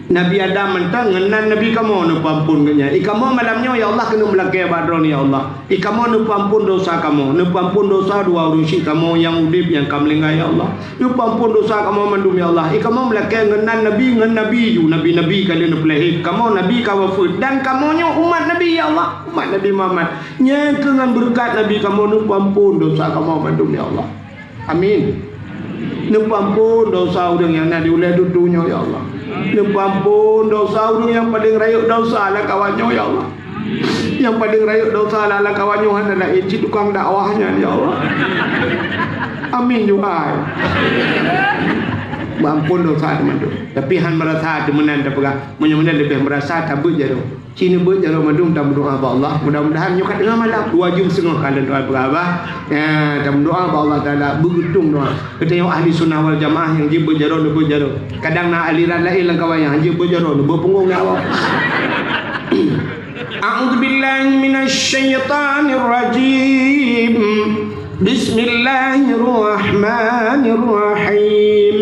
Nabi Adam mantong ngon nan Nabi kamoe neupeuampôn geuh nyan. I kamoe malam nyoe, ya Allah, keuneuk meulakèe bak droeneuh, ya Allah. I kamoe neupeuampôn dosa kamoe, neupeuampôn dosa dua ureueng syik kamoe nyang udeb nyang ka meuninggai, ya Allah. Neupeuampôn dosa kamoe mandum, ya Allah. I kamoe meulakèe ngon nan Nabi, ngon Nabi ju, nabi-nabi ka lheueh neupeulahé. Kamoe Nabi ka wafeuet. Dan kamoe nyoe umat Nabi, ya Allah. Umat Nabi Muhammad. Nyan keuh ngon beureukat Nabi kamoe neupeuampôn dosa kamoe mandum, ya Allah. Amin. Neupeuampôn dosa ureueng nyang na di ulèe dutu nyoe, ya Allah. Neupeuampôn dosa ureueng nyang paleng rayeuk dosa lam kawan nyoe, ya Allah. Nyang paleng rayeuk dosa lam, lam kawan nyoe hana laén cit tukang dakwah nyan, ya Allah. Amin, juhai. Beuampôn dosa teuma tu. Tapi han meurasa teumeunan tapeugah. Meunyoe meunan leubeh meurasa, tabeuet jaroe. Ci neubeuet jaroe mandum, tameudoa bak Allah. Mudah-mudahan nyoe ka teungoh malam, dua jeuem seungoh ka lôn doa beurabah. Ya, tameudoa bak Allah Taala, beugeutong doa. Geutanyoe ahli sunnah wal jamaah nyang jeuet beuet jaroe, neubeuet jaroe. Kadang na aliran laén lam kawan nyang jeuet beuet jaroe, neubeuet punggong ngon awak. A'udzubillahi minasyaitonirrajim. Bismillahirrahmanirrahim.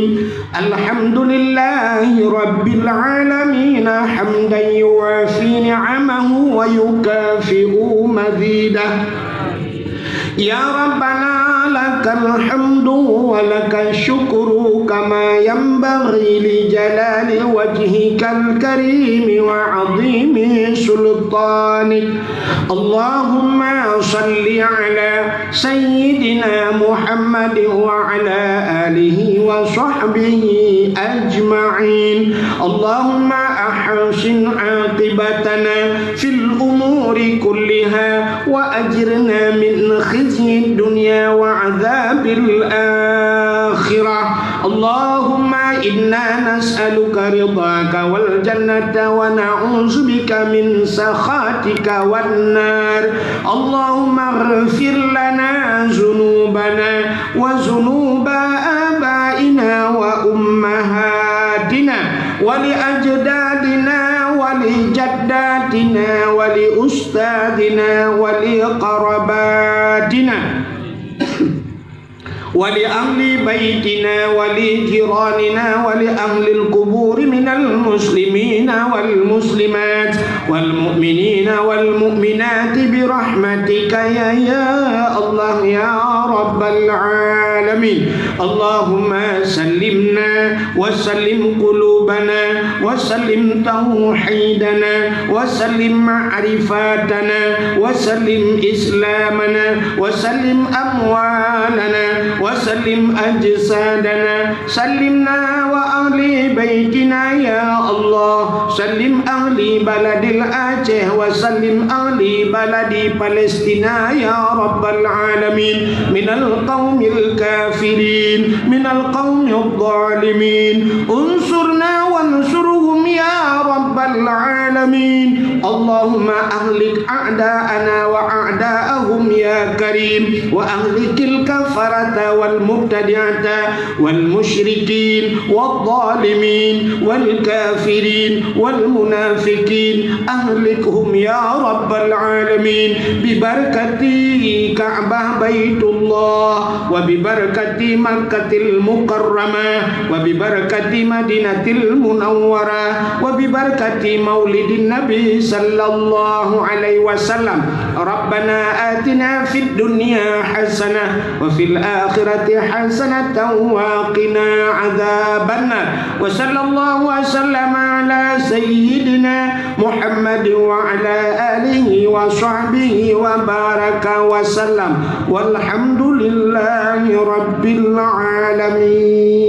Alhamdulillahi rabbil alamin, hamdan yuwafi ni'amahu wa yukafi'u mazidah. Ya Rabbana, lakal hamdu wa lakal syukru kama yanbaghi li jalali wajhikal karimi wa azimi sultanik. Allahumma salli ala Sayyidina Muhammad wa ala alihi wa sahbihi ajma'in. Allahumma ahsin aqibatana fil umuri kulliha wa ajirna min khizyid dunya wa adzabil akhirah. Allahumma inna nas'aluka ridhaka wal jannata wa na'udzubika min sakhatika wan nar. Allahumma ighfir lana dzunubana wa dzunuba abaina wa ummahatina wa li ajdadina wa li jaddatina wa li ustadzina wa li qarabatina. Wa li ahli baitina wa li jiranina wa li ahlil quburi minal muslimina wal muslimat wal mu'minina wal mu'minati bi rahmatika ya, ya Allah ya rabbal alamin. Allahumma sallimna wa sallim qulubana wa sallim tauhidana wa sallim ma'rifatana wa sallim islamana wa sallim amwalana wa sallim ajsadana. Sallimna wa ahli baitina ya Allah. Sallim ahli baladil Aceh wa sallim ahli baladi Palestina ya rabbal alamin. Minal qaumil kafirin, minal qaumil zalimin. Unsurna wansurhum ya rabbal alamin. Allahumma ahlik a'da'ana wa a'da'ahum ya karim. Wa ahlikil kafarata wal mubtadi'ata wal musyrikin wal zalimin wal kafirin wal munafiqin. Ahlikhum ya rabbal alamin. Bi barakati Ka'bah Baitullah, wa bi barakati Makkatil Mukarramah, wa bi barakati Madinatil Munawwarah, wa bi barakati Maulid Nabi sallallahu alaihi wasallam. Rabbana atina fid dunya hasanah wa fil akhirati hasanatan wa qina adzabannar. Wa sallallahu wa sallama ala sayyidina Muhammad wa ala alihi wa sahbihi wa baraka wa sallam. Walhamdulillahi rabbil alamin.